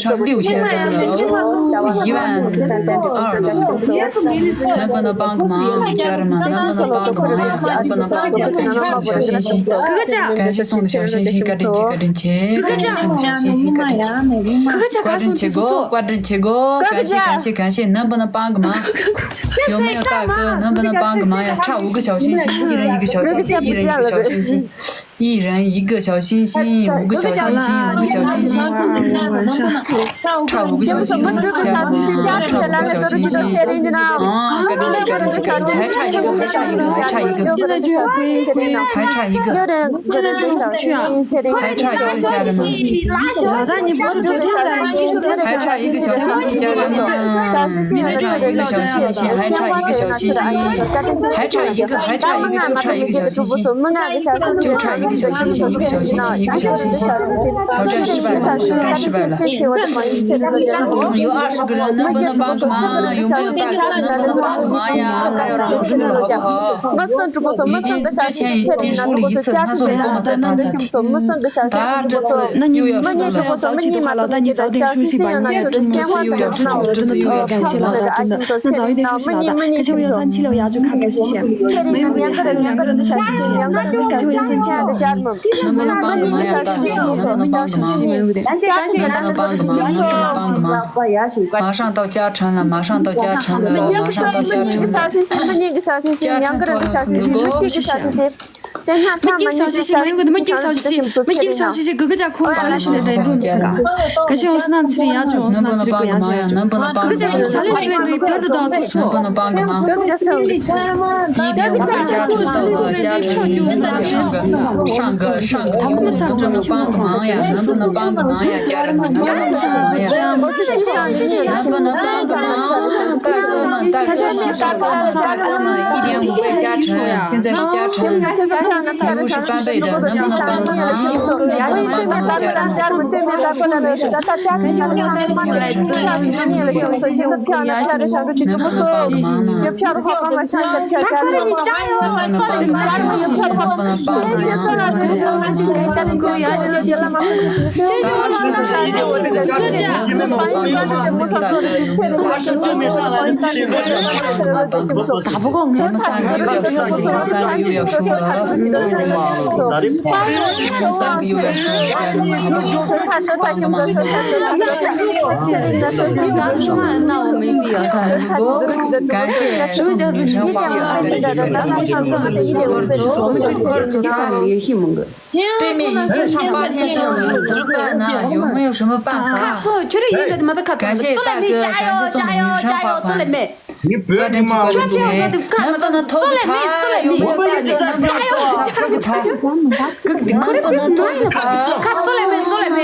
上六千分了，一万二了。能不能帮个忙？家人们，能不能帮个忙呀？能不能帮个忙呀？小心心。感谢送的小心心，嘎吱茄，嘎吱茄。感谢送的小心心，嘎吱茄。 བཀའ་དྲིན་ཆེ་གོ། བཀའ་དྲིན་ཆེ་གོ། 感谢感谢感谢，能不能帮个忙？有没有大哥能不能帮个忙呀？差五个小心心，一人一个小心心，一人一个小心心，一人一个小心心，五个小心心，五个小心心。差五个小心心，差五个小心心。啊，还差一个，还差一个，还差一个，还差一个。 现在就去啊。还差一个家人们。老大，你不是昨天在，你不是昨天在，还差一个小星星家人们。你那叫一个小星星，还差一个小星星，还差一个，还差一个，就差一个小星星，就差一个小星星，一个小星星，一个小星星。挑战失败了，挑战失败了。有二十个人，能不能帮个忙？有没有大哥能不能帮个忙呀？还要找什么好不好？ 已经之前已经说了一次，他说我们在发财。他这次又要说了。那你早起的话，老大，你早点休息吧，你也真的是又要出去了，真的特别感谢老大，真的。那早一点休息，老大。感谢我幺三七六幺九卡主，谢谢。没有问题，还有两个人的小心心，感谢我幺三七六。能不能帮个忙呀？能不能帮个忙？能不能帮个忙？能不能帮个忙？能不能帮个忙？马上到嘉诚了，马上到嘉诚了，马上到嘉诚了。 两个人的小心心，两个人的小心心，没有几个小心心。等一下，没几个小心心，没有个，没几个小心心，没几个小心心，哥哥家可以上来是来认住你是嘎。可是我是那次的呀，就我是那次的呀，就哥哥家可以上来是来认住到住宿。能不能帮个忙？哥哥家是，哥哥家是，上个上个，他们能不能帮个忙呀？能不能帮个忙呀？家人们，能不能帮个忙呀？我是地上的你，能不能帮个忙？大哥们，大哥们，大哥们，大哥们，一点五倍加成，现在是加成。 礼物是翻倍的，能不能帮个忙？能不能帮个忙？能不能帮个忙？能不能帮个忙？背面已经上八千了，怎么办呢？有没有什么办法？感谢大哥，感谢送的女生花环。 你不要你妈！能不能偷个桃？有没有大哥？能不能偷个桃？偷个桃？能不能偷个桃？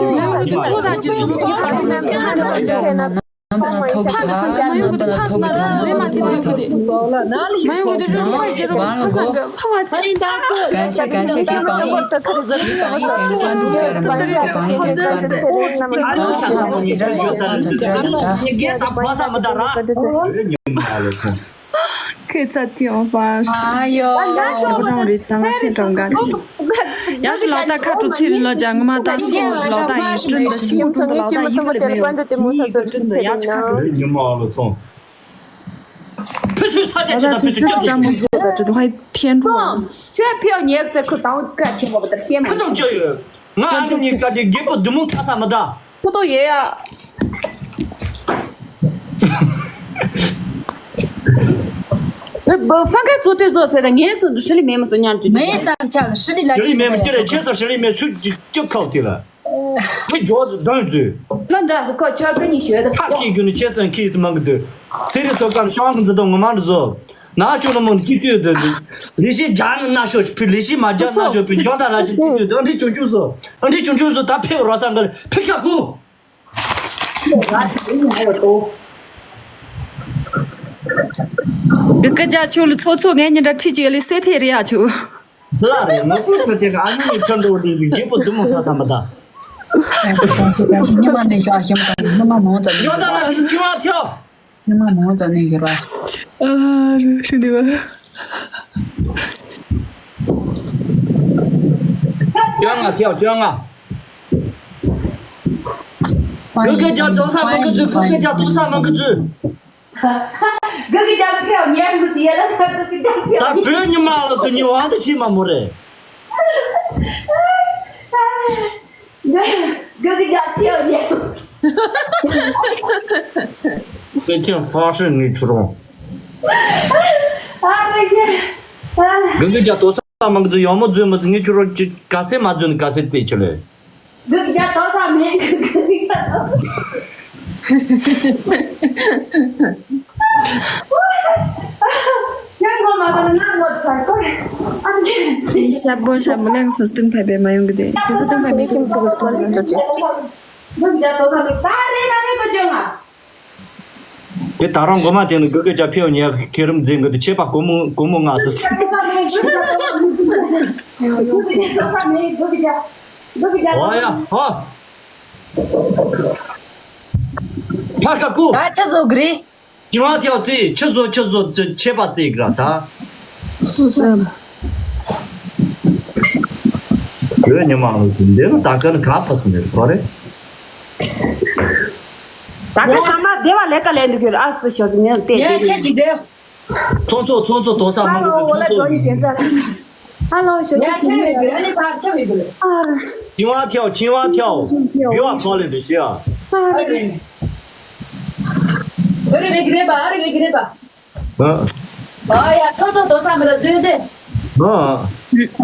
ཡོང་། ཁྲོ་ཐག་གི་བཟོ་འདྲ་གི་ཐག་ཐག་ནང་ཐོག་གི་ཐག་ནང་ཐོག་གི་ཐག་མ་ཡོང་གི་འདུག་ཐག་ཟ་ན་རེད་མ་ཐེ་ནང་གི་རེད། མ་ཡོང་གི་འདུག་རེད་རེད་ཕ་སང་གི་ཕ་མ་ཐེ། གང་ཤེས་གང་ཤེས་ཁྱེད་གང་ཡིན། ཁྱེད་གང་ཡིན་དེ་བསམ་འགྲུབ་བྱ་ར་མ་ཁྱེད་གང་ཡིན་དེ་བསམ་འགྲུབ་བྱ་ར། ངས་ད་བ་ས་མ་ད་ར། ཁོས་ཚ་ཐི་ཨོ་པར། ཨ་ཡོ། ཁྱེད་རང་རེད་ད་ང་སེམས་གྲོང་ག་ཡ་ཞིག་ལག་ད་ཁ་དྲུག་ཚེ་རིང་ལ་ཇ་ང་མ་ད་སེ་ཧོ་ཞིག་ལག་ད་ཡིན་སྤྲིན་ད་སེ་ཧོ་སྤྲིན་ད་ཡིན་གི་རེད་མེད་ཡིན་གི་སྤྲིན་ད་ཡ་ཆ་ཁ་དྲུག་ཉི་མ་ལ་སོང་། ཕུ་སུ་ས་ཆ་ཅི་ས་ཕུ་སུ་ཅི་ས་མོ་གི་ད་ཅི་ཧའི་ཐེན་ཀྲོ། ཁྱོད་ཕེའོ་ཉེ་ཚེ་ཁུ་དང་ཀ་ཆེ་མོ་བ་ད་ཐེན་མོ། ཁུ་དང་ཅི་ཡོད། ང་ཨ་ནུ་ཉི་ཀ་དེ་རྒད་པོ་དུ་མོ་ཁ་ས་མི་ད། ཁོ་ཐོག་ཡོད་ཡ། ཨེ་བ་ཧྥང་ཁ་ཙོ་ཏེ་ཙོ་ཟེར་ད་ངས་སུ་ཧྲི་ལི་མེ་མ་སུ་ཉར་དུ། ངའི་བསམ་འཆར་ལ་ཧྲི་ལི་ལ་ཧྲི་ལི་མེ་མ་ཅི་རེད་ཁྱེད་ས་ཧྲི་ལི་མེ་ཚུ་ཅི་ཁའོ་དེ་ལ། ཁྱེད་འཇོག་ཏུ་འདོན་ཚུ། ལ་འདྲ་སུ་ཁོ་ཆོ་ག་ཉི་ཤོད་ད། ཁ་ཁྱེད་རྒྱུ་ནི་ཁྱེད་སང་ཁྱེད་སུ་མང་གི་འདུག་ཚེ་རིང་ཚོ་ཀམ་ཤང་གི་འཛུ་དང་ངོ་མ་འདི་ཚོ། ན་ཆུང་ནི་མོ་ཅི་ཏུས་དུ། ལི་ཤི་ཇ་ནི་ན་ཤོ་ཕི་ལི་ཤི་མ་ཇ་ན་ཤོ་ཕི་འཇོག་ད་ར་ཤི་ཅི་ཏུས་དུ་ཨ་འདྲི་ཆུང་ཆུང་བཟོ། ཨ་འདྲི་ཆུང་ཆུང་བཟོ་ད་ཕེ་རོ་སང་གི་ཕི་ཁ་ཁུ། འདི་སྐད་ཆ་ཆུ་ལི་ཚོ་ཚོ་ངས་ཉིན་འདྲ་ཁྲིད་ཅིག་ལི་སེ་ཐེ་རེ་ཡ་ཆུ། ལ་རེ་ང་ཀུན་ཁ་ཅེ་ག་ཨ་ནི་ཁྱོད་འདྲ་བོ་འདྲ་གི་རྒད་པོ་འདི་མོ་ཁ་ས་མ་ད། ཉི་མ་ནས་ཅག་ཤམ་དང་ཉི་མ་མང་ཙམ་ཡོད་ད་ན་ལི་ཆི་བ་ཐེའོ། ཉི་མ་མང་ཙམ་ནས་ཡོད་ར། ཨ་རུ་ཤི་དི་བ། བཅོ་ལྔ་ཐེའོ་བཅོ་ལྔ། གུ་གེ་ཇ་དོ་ས་མ་གི་ཙུ་གུ་གེ་ཇ་དོ་ས་མ་གི་ཙུ། གུ་གི་ཇ་ཕེའོ་ཉེར་མི་དེ་ཡ་ལ་གུ་གི་ཇ་ཕེའོ། ད་བོད་ཉི་མ་ལ་ཚུ་ཉི་བ་འདི་ཆི་མ་མོ་རེད། གུ་གི་ཇ་ཕེའོ་ཉེར། 这件发生你知道吗？ ཨ་རེ་གེ། ཨ། གུ་གི་ཇ་དོ་ས་མ་གི་ཙུ་ཡོ་མོ་ཙུ་མ་ཙུ་ངི་ཁྱོད་རོ་ཅི་ག་སེ་མ་ཙུ་ནི་ག་སེ་ཙེ་ཆི་ལེ། གུ་གི་ཇ་དོ་ས་མེད་གུ་གི་ཇ་དོ་ས། ཁྱོད་ངོ་མ་དང་ང་ངོ་ཚ་གོ། ཨ་ཅེ། ཤ་བོ་ཤ་བོ་ལེགས་ཧྥུ་སྟིན་ཕེ་བེ་མ་ཡོང་གི་དེ་ཁྱེད་ཚོ་སྟིན་ཕེ་མེད་གི་ཁུ་སྟིན་ཡོང་ཅོག་ཅེ། གུ་གི་ཇ་དོ་ས་མེད་ད་རེ་མ་རེ་གོ་ཅོ་ང་། དེ་ད་རང་མགོ་མ་དེ་ནི་གུ་གེ་ཇ་ཕེའོ་ཉེ་ཁེ་རིམ་འཛིན་གི་དུ་ཆེ་པ་གོ་མོ་གོ་མོ་ང་སི་སི། ཨོ་ཡ་ཧོ། ཕ་ཁ་ཀུ། ད་ཆ་བཟོ་གི་རེད། ཅི་མ་ཐེའོ་ཙི་ཆི་བཟོ་ཆི་བཟོ་ཙི་ཆེ་པ་ཙི་གི་ར་ད། སུ་ཙམ། བོད་ཉི་མ་ལ་ཟིན་འདི་ལ་ད་ག་ནི་ག་ཕ་སུ་མེད་གོ་རེད། ད་ག་ཤ་མ་བདེ་བ་ལས་ཀ་ལས་འདུག་གི་ཨ་སུ་ཞོག་ནས་བལྟས་ཡ་བལྟས་ཁྱེད་ཀྱི་བདེ། ཚོང་ཚོགས་ཚོང་ཚོགས་དོ་ས་མང་གི་ཚོང་ཚོགས། ཧ་ལོ་ཞོག་ཡ་ཁྱེད་མེད་གི་ར་ནི་ཕར་ཁྱེད་མེད་གི་ར། ཨ་ར། ཆིང་བ་ཐེའོ་ཆིང་བ་ཐེའོ། ཡོ་ཨ་ཁོ་ལེ་འདི་ཤི་ཨ། ཨ་ར། དོ་རེ་མེད་གི་རེད་པ་ཨ་རེ་མེད་གི་རེད་པ། ཨ། ཨ་ཡ་ཚོང་ཚོགས་དོ་ས་མི་ད་ཙུན་ཏེ། ཨ།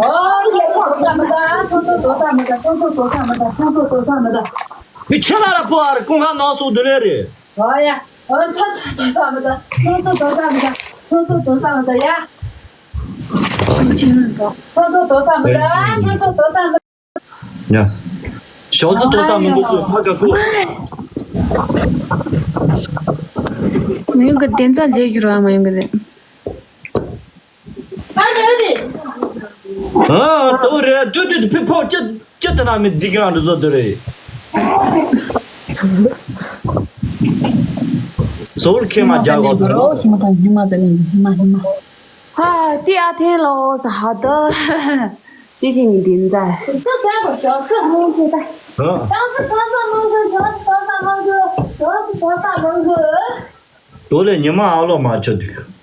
ཨོ་ཚོང་ཚོགས་དོ་ས་མི་ད་ཚོང་ཚོགས་དོ་ས་མི་ད་ཚོང་ཚོགས་དོ་ས་མི་ད་ཚོང་ཚོགས་དོ་ས་མི་ད། མི་ཁྱེད་ལ་ར་ཕོ་ཨ་ར་ཀུན་ཧ་ནོ་སུ་དུ་ལེ་རེད། ཨོ་ཡ། ཨོ་ཚོ་ཚོ་དོ་ས་མི་ད། ཚོ་ཚོ་དོ་ས་མི་ད། ཚོ་ཚོ་དོ་ས་མི་ད་ཡ། ཚོ་ཚོ་དོ་ས་མི་ད། ཚོ་ཚོ་དོ་ས་མི་ད། ཡ། ཞོགས་ཙི་དོ་ས་མི་འགོ་ཚུ་ཕ་ག་ཀུ། མ་ཡོང་གི་བདེན་རྩ་མཇལ་རྒྱུ་ར་མ་ཡོང་གི་རེད། ཨ་དོ་རེད་དུ་དུ་དུ་ཕི་ཕོ་ཅི་ཅི་ཏི་ན་མི་འདི་གང་རུ་བཟོ་དུ་རེད། ཟོར་ཁེ་མ་རྒྱག་གོ་ཟོར། ཧ་ཏི་ཨ་ཐེན་ལོ་ས་ཧ་ཏོ། ཤི་ཤི་ནི་འདི་འཛའ། ཙི་ས་གོ་ཞོག་ཙི་མོ་ཀུ་ད། ཏང་ཙི་ཏང་ས་མང་གུ་ཞོག་ཙི་ཏང་ས་མང་གུ་ཞོག་ཙི་ཏང་ས་མང་གུ། དོ་ལེ་ཉི་མ་ཨ་ལོ་མ་ཆོ་དུ།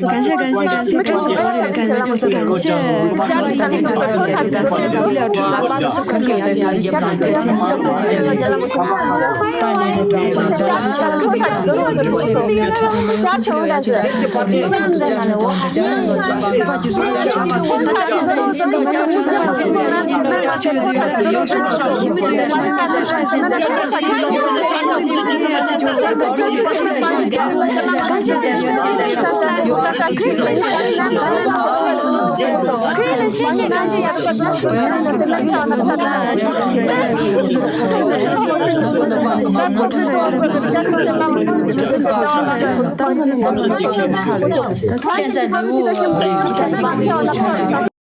感谢感谢感谢感谢感谢。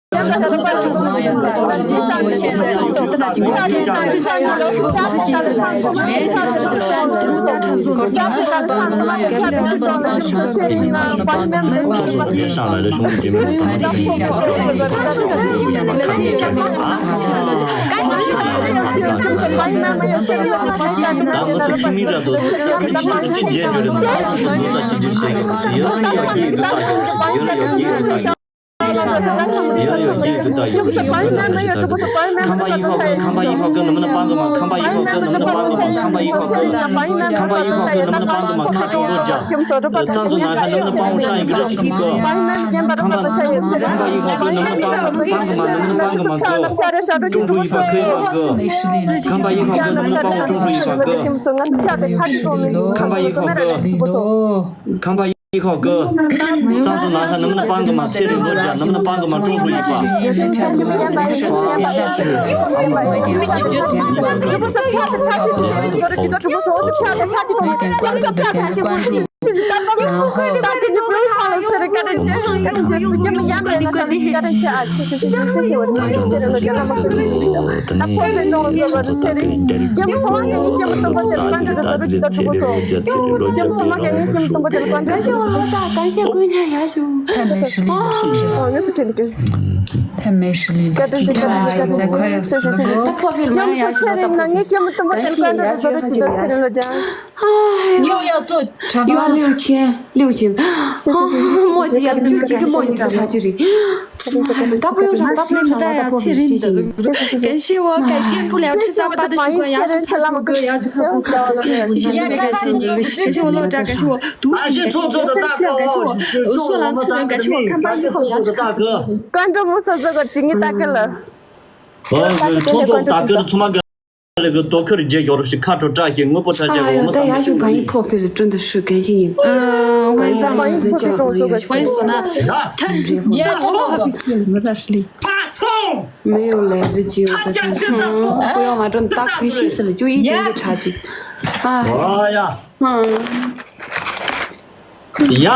ཁམས་པ་ཡིག་ཧོ་ཀི། ཁམས་པ་ཡིག་ཧོ་ཀི། ཁམས་པ་ཡིག་ཧོ་ཀི། ནམ་ནི་སྤང་གི་མ། ཁམས་པ་ཡིག་ཧོ་ཀི། ནམ་ནི་སྤང་གི་མ། ཁམས་པ་ཡིག་ཧོ་ཀི། ཁམས་པ་ཡིག་ཧོ་ཀི། ནམ་ནི་སྤང་གི་མ། ཁ་དྲོ་ལོ་རྒྱ། ཙང་ཙུ་ན་ཧ་ནམ་ནི་སྤང་འོ་ཧྲ་ཡིན་གི་རེ་ཅི་ཅི་གི། ཁམས་པ་ཁམས་པ་ཡིག་ཧོ་ཀི། ནམ་ནི་སྤང་གི་མ། ཁམས་པ་ཡིག་ཧོ་ཀི། ནམ་ནི་སྤང་གི་མ། ཀི་ཀྲུང་ཀྲུང་ཡིག་པ་ཁི་ཡིག་པ་ཀི། ཁམས་པ་ཡིག་ཧོ་ཀི། ནམ་ནི་སྤང་འོ་ཀྲུང་ཀྲུང་ཡིག་པ་ཀི། ཁམས་པ་ཡིག་ཧོ་ཀི། ཁམས་པ་ཡིག་ཧོ་ཀི། ཙང་ཙུ་ན་ཧ་ནམ་ནི་སྤང་གི་མ། ཚེ་རིང་ལོ་རྒྱ། ནམ་ནི་སྤང་གི་མ། ཀྲུང་ཀྲུང་ཡིག་པ། ཐ་མེ་ཧྲི་ལི་ལ་ཅི་ཐ་ཡོད་ཟེར་ཁོ་ཡོད་ཟེར་གོ། ད་ཕོ་ཕིལ་མ་ཡ་ཞུ་ད་ཕོ་ཕིལ་ཡ་ཞུ་ད་ཕོ་ཕིལ་ཡ་ཞུ་ད་ཕོ་ཕིལ་ཡ་ཞུ་ད། ཡོ་ཡ་ཙོ་ཁྲ་ཡོ་ལིའུ་ཆེན་ལིའུ་ཆེན། མོ་ཅི་ཡ་ཅུ་ཅི་གི་མོ་ཅི་ཁྲ་ཅི་རི། ད་ཕོ་ཡོ་ཧྲ་ད་ཕོ་ཡོ་ཧྲ་ད་ཕོ་ཕིལ་ཡ་ཞུ་ཞུ་ཞུ། 感谢我改变不了吃三八的习惯，要求哥哥，要求哥哥，要求哥哥，要求我老丈，感谢我独行，感谢我，感谢我素兰素人，感谢我看吧以后，要求哥哥。关注目搜这个职业大哥了。 ཚོང་ཚོགས་ད་སྐར་ཚོ་མ་ག་ལེ་གི་དོ་ཁུར་རྒྱས་ཤོར་ཞིག་ཁ་དྲོ་བཀྲ་ཤིས་དངོས་པོ་ཁྲ་ཆག་འོ་མ་ད་ཡ་ཞུ་བ་ཡིན། ཕོ་ཕིལ་ཀྲུང་དུ་ཧྲི་གན་ཞིག་ཡིན། ཝང་ཙང་ཝང་ཙང་ཝང་ཙང་ཝང་ཙང་ཡ་ལོ་ཧ་པི་མི་ལ་ཤི་ལི། མི་ཡོང་ལེ་འདི་ཅི་ཡོད་ད་ཁུ་ཡོང་མ་ཀྲོན་ད་ཁུ་ཤི་སི་ལ་ཅུ་ཡི་ཏེན་གི་ཁྲ་ཅིག་ཨ་ཡ། ཡ།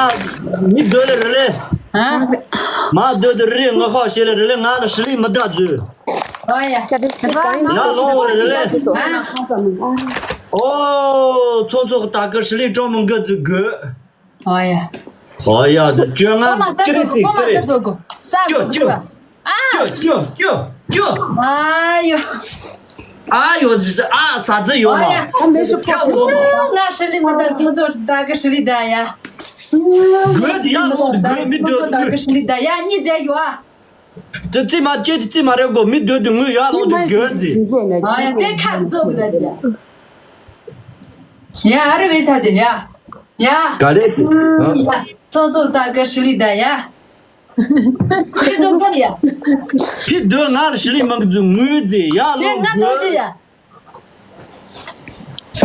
མི་སྡོད་ལེ་རེ་ལེ། ཨ། མ་སྡོད་དུ་རེ་ལེ་ངོ་ཁོག་བྱེད་ལེ་རེ་ལེ། ང་ལ་ཧྲི་ལི་མི་བདག་དུ། ཨོ་ཡ། ཡ་ལོ་བ་ལེ་རེ་ལེ། ཨ། ཨོ། ཚོ་ཚོ་ད་གི་ཧྲི་ལི་ཀྲོ་མི་འགི་དུ་གི། ཨོ་ཡ། ཨོ་ཡ་དུ་ཅོ་ང་ཅི་རེད་ཅི་རེད། ཅོ་ཅོ། ཅོ་ཅོ་ཅོ་ཅོ། ཨ་ཡོ། ཨ་ཡོ་ཟི་ཟི་ཨ་ཟ་ཟི་ཡོད་མ། ཨ་མེ་ཤུ་ཕ་གི་ལོ་མ། ང་ཧྲི་ལི་མི་ད་ཚོ་ཚོ་ད་གི་ཧྲི་ལི་ད་ཡ། གོས་དེ་ཡ་ལོ་གོས་མི་འདོད་ད་གི་ཧྲི་ལི་ད་ཡ་གཉིས་རྫས་ཡོད་ཨ། དེ་ཙི་མ་ཅེ་དེ་ཙི་མ་རེ་གོ་མི་འདོད་དུ་ངུ་ཡ་ལོ་དུ་གོས་དེ། ཨ་ཡ་དེ་ཁ་ཚོ་གི་ད་དེ་ཡ། ཡ་ཨ་རི་བེ་ཚ་དེ་ཡ། ཡ། ག་ལེ་ཙི། ཡ་ཚོ་ཚོ་ད་གི་ཧྲི་ལི་ད་ཡ། ཁྱེད་ཚོ་ཀ་ལ་ཡ། ཕི་དོ་ང་ལ་ཧྲི་ལི་མང་གི་ངུས་ཟེར་ཡ་ལོ་ང་ལོ་དེ་ཡ།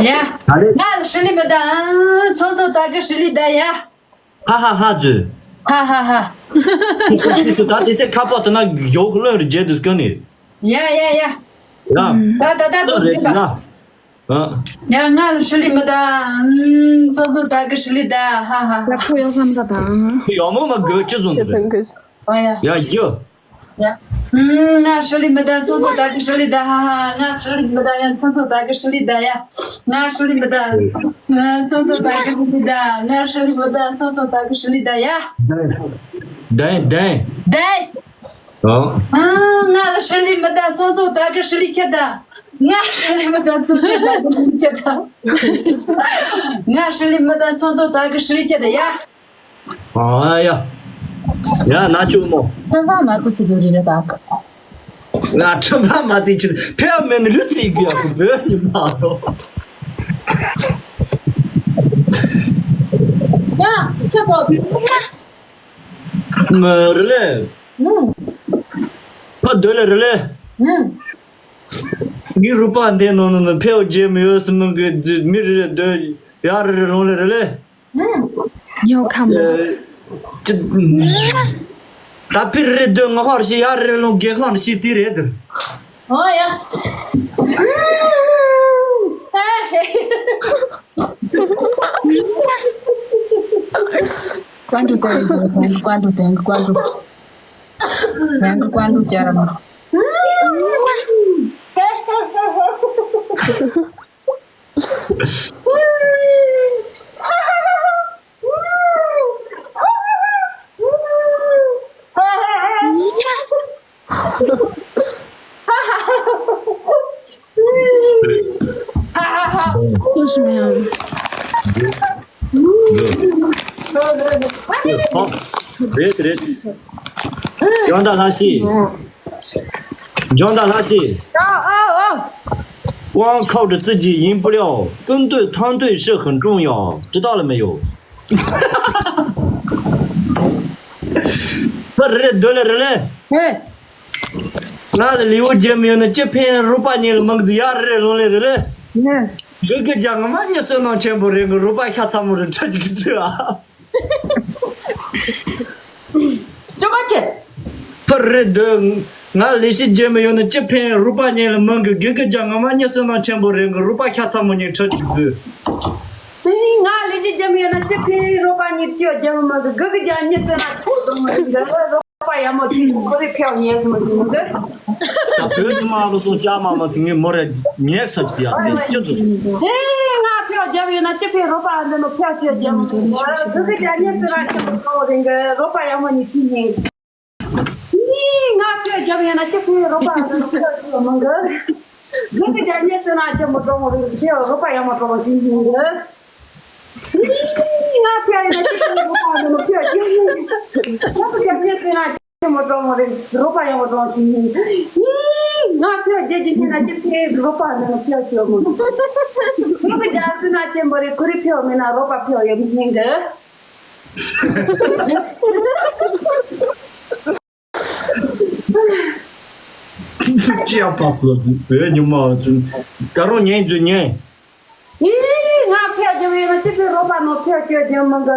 ཡ། ང་ལ་ཧྲི་ལི་མི་ད། ཚོ་ཚོ་ད་གི་ཧྲི་ལི་ད་ཡ། ཧ་ཧ་ཧ་ཟེར། ཧ་ཧ་ཧ། ཁྱེད་ཚོ་ཁྱེད་ཚོ་ད་དེ་ཚེ་ཁ་པོ་དེ་ན་ཡོག་ལོན་རེ་རྒྱལ་དུས་སྐོན་ནི། ཡ་ཡ་ཡ། ཡ། ད་ད་ད་ཚོ་རེད་ན། ཡ་ང་ལ་ཧྲི་ལི་མི་ད། ཚོ་ཚོ་ད་གི་ཧྲི་ལི་ད། ཧ་ཧ། ལ་ཁུ་ཡོང་བསམ་ད་དང་། ཡོང་མོ་མ་གོ་ཅི་བཟུང་དུ་རེད། ཡ་ཡ། ཡ། ང་ཧྲི་ལི་མི་ད། ཚོ་ཚོ་ད་གི་ཧྲི་ལི་ད། ཧ་ཧ། ང་ཧྲི་ལི་མི་ད། ཡ་ཚོ་ཚོ་ད་གི་ཧྲི་ལི་ད་ཡ། ང་ཧྲི་ལི་མི་ད། ཚོ་ཚོ་ད་གི་ཧྲི་ལི་ད། ང་ཧྲི་ལི་མི་ད། ཚོ་ཚོ་ད་གི་ཧྲི་ལི་ད་ཡ། དེ་དེ་དེ། ཨོ། ང་ལ་ཧྲི་ལི་མི་ད། ཚོ་ཚོ་ད་གི་ཧྲི་ལི་ཁྱེད་ད། ང་ཧྲི་ལི་མི་ད། ཚོ་ཚོ་ད་གི་ཧྲི་ལི་ཁྱེད་ད། ང་ཧྲི་ལི་མི་ད། ཚོ་ཚོ་ད་གི་ཧྲི་ལི་ཁྱེད་ད་ཡ། ཨ་ཡ། ཡ་ན་ཆུ་མོ། ཁྲམ་པ་མ་ཚོ་ཆུ་ཚོ་རི་རེ་ད་གི། ང་ཁྲམ་པ་མ་ཚོ་ཆུ་ཕེ་མེ་ནི་ལུ་ཚི་གི་ཡ་གི་བོད་ནི་མ་རོ། ཡ་ཁྱེད་ཚོ། མ་རེད་ལེ། ཨུ། ཕ་སྡོད་ལེ་རེད་ལེ། ཨུ། ངའི་རུ་པ་འདི་ནང་ནང་ནང་ཕེའུ་རྗེས་མི་ཡོད་སི་མི་གི་མི་རེ་རེ་སྡོད་ཡ་རེ་རེ་ལོང་ལེ་རེད་ལེ། ཨུ། ཉོ་ཁམ་ལ། ད་ཕི་རེ་རེ་སྡོད་ང་ཧོར་ཞི་ཡ་རེ་རེ་ལོང་རྒྱལ་ཁང་ཞི་དེ་རེད་དེ། ཨོ་ཡ། ཨ་ཧེ། 关注这一个，关注点，关注。ང་གི་ཀོན་ཀྲུག་ཅ་ར་མ། ཨོ། རེད་རེད། ཡང་ད་ལྷ་ཤི། 讲大拉西。 ཨ་ཨ་ཨ། 光靠着自己赢不了，跟对团队是很重要，知道了没有？ ཕར་རེད་འདོད་ལེ་རེད་ལེ། ཧེ། ང་ལ་ལེའུ་བརྒྱད་མི་ཡོང་ན་ཅི་ཕན། རོགས་པ་ཉིད་ལ་མང་གི་འདུག་ཡ་རེད་ལོང་ལེ་རེད་ལེ། ཧེ། གི་གི་རྒྱ་ང་མ་ཉི་སོ་ནང་ཆེན་པོ་རེད་གི་རོགས་པ་ཤ་ཚ་མོ་རེད་ཁྲ་ཅིག་ཚོས་ཨ། ཅོ་ག་ཆེ། ཕར་རེད་འདོད། ང་ལས་བྱེད་རྒྱལ་མི་ཡོང་ན་ཅི་ཕན། རོགས་པ་ཉིད་ལ་མང་གི་གི་གི་རྒྱ་ང་མ་ཉི་སོ་ནང་ཆེན་པོ་རེད་གི་རོགས་པ་ཤ་ཚ་མོ་ཉིད་ཁྲ་ཅིག་ཚོས། ང་ལས་བྱེད་རྒྱལ་མི་ཡོང་ན་ཅི་ཕན། རོགས་པ་ཉིད་ཅི་ཡོད་རྒྱལ་མི་མང་གི་གི་གི་རྒྱ་ཉི་སོ་ནང་ཆེན་པོ་རེད་གི་རོགས་པ་ཡག་མོ་ཚིག་ཁོ་རེ་ཕེའོ་ཉན་གི་མ་ཚིག་མི་འདི། ད་བོད་དུ་མ་ལོ་ཚོ་ཅག་མ་མ་ཚིག་ངས་མོ་རེ་ཉེག་ས་ཅི་ཡ་ཚིག་ཅི་ཚོ། ཧེ། ང་ཕེའོ་རྒྱལ་ཡོད་ན་ཅི་ཕན། རོགས་པ་འདི་ནོ་ཕེའོ་ཅི་ཡོད་རྒྱལ་མི་མང་གི་གི་གི་རྒྱ་ཉི་སོ་ནང་ཆེན་པོ་རེད་གི་རོགས་པ་ཡག་མོ་ཉིད་ཚིག་ཉན། ང་ཕེའོ་རྒྱལ་ཡོད་ན་ཅི་ཕན། རོགས་པ་འདི་ནོ་ཕེའོ་ཅི་ཡོད་མང་གི་གི་གི་རྒྱ་ཉི་སོ་ནང་ཆེན་པོ་རེད་གི་ཕེའོ་རོགས་པ་ཡག་མོ་ཁྲ་མོ་ཚིག་ཉན་གི། ང་ཕེའོ་ཡིན་ན་ཅི་ཕན། རོགས་པ་འདི་ནོ་ཕེའོ་ཅི་ཡོད། ང་ཕེའོ་རྒྱལ་ཡོད་ན་ཅི་ཕན། རོགས་པ་ཡག་མོ་ཁྲ་མོ་ཚིག་ཉན་གི། ང་ཕེའོ་རྒྱལ་ཡོད་ན་ཅི་ཕན། རོགས་པ་འདི་ནོ་ཕེའོ་ཅི་ཡོད་མང་གི་གི་རྒྱ་སོ་ནང་ཆེན་པོ་རེད་ཁོ་རེ་ཕེའོ་མེད་ན་རོགས་པ་ཕེའོ་ཡོད་མི་ཉན་གི། ཅི་ཡང་པ་སོ་ཙི་བོད་ཉི་མ་ཙི་ད་རུང་ཉན་ཙི་ཉན། ཡི། ང་ཕེའོ་རྒྱལ་ཡོད་ན་ཅི་ཕན། རོགས་པ་ནོ་ཕེའོ་ཅི་ཡོད་རྒྱལ་མང་གི་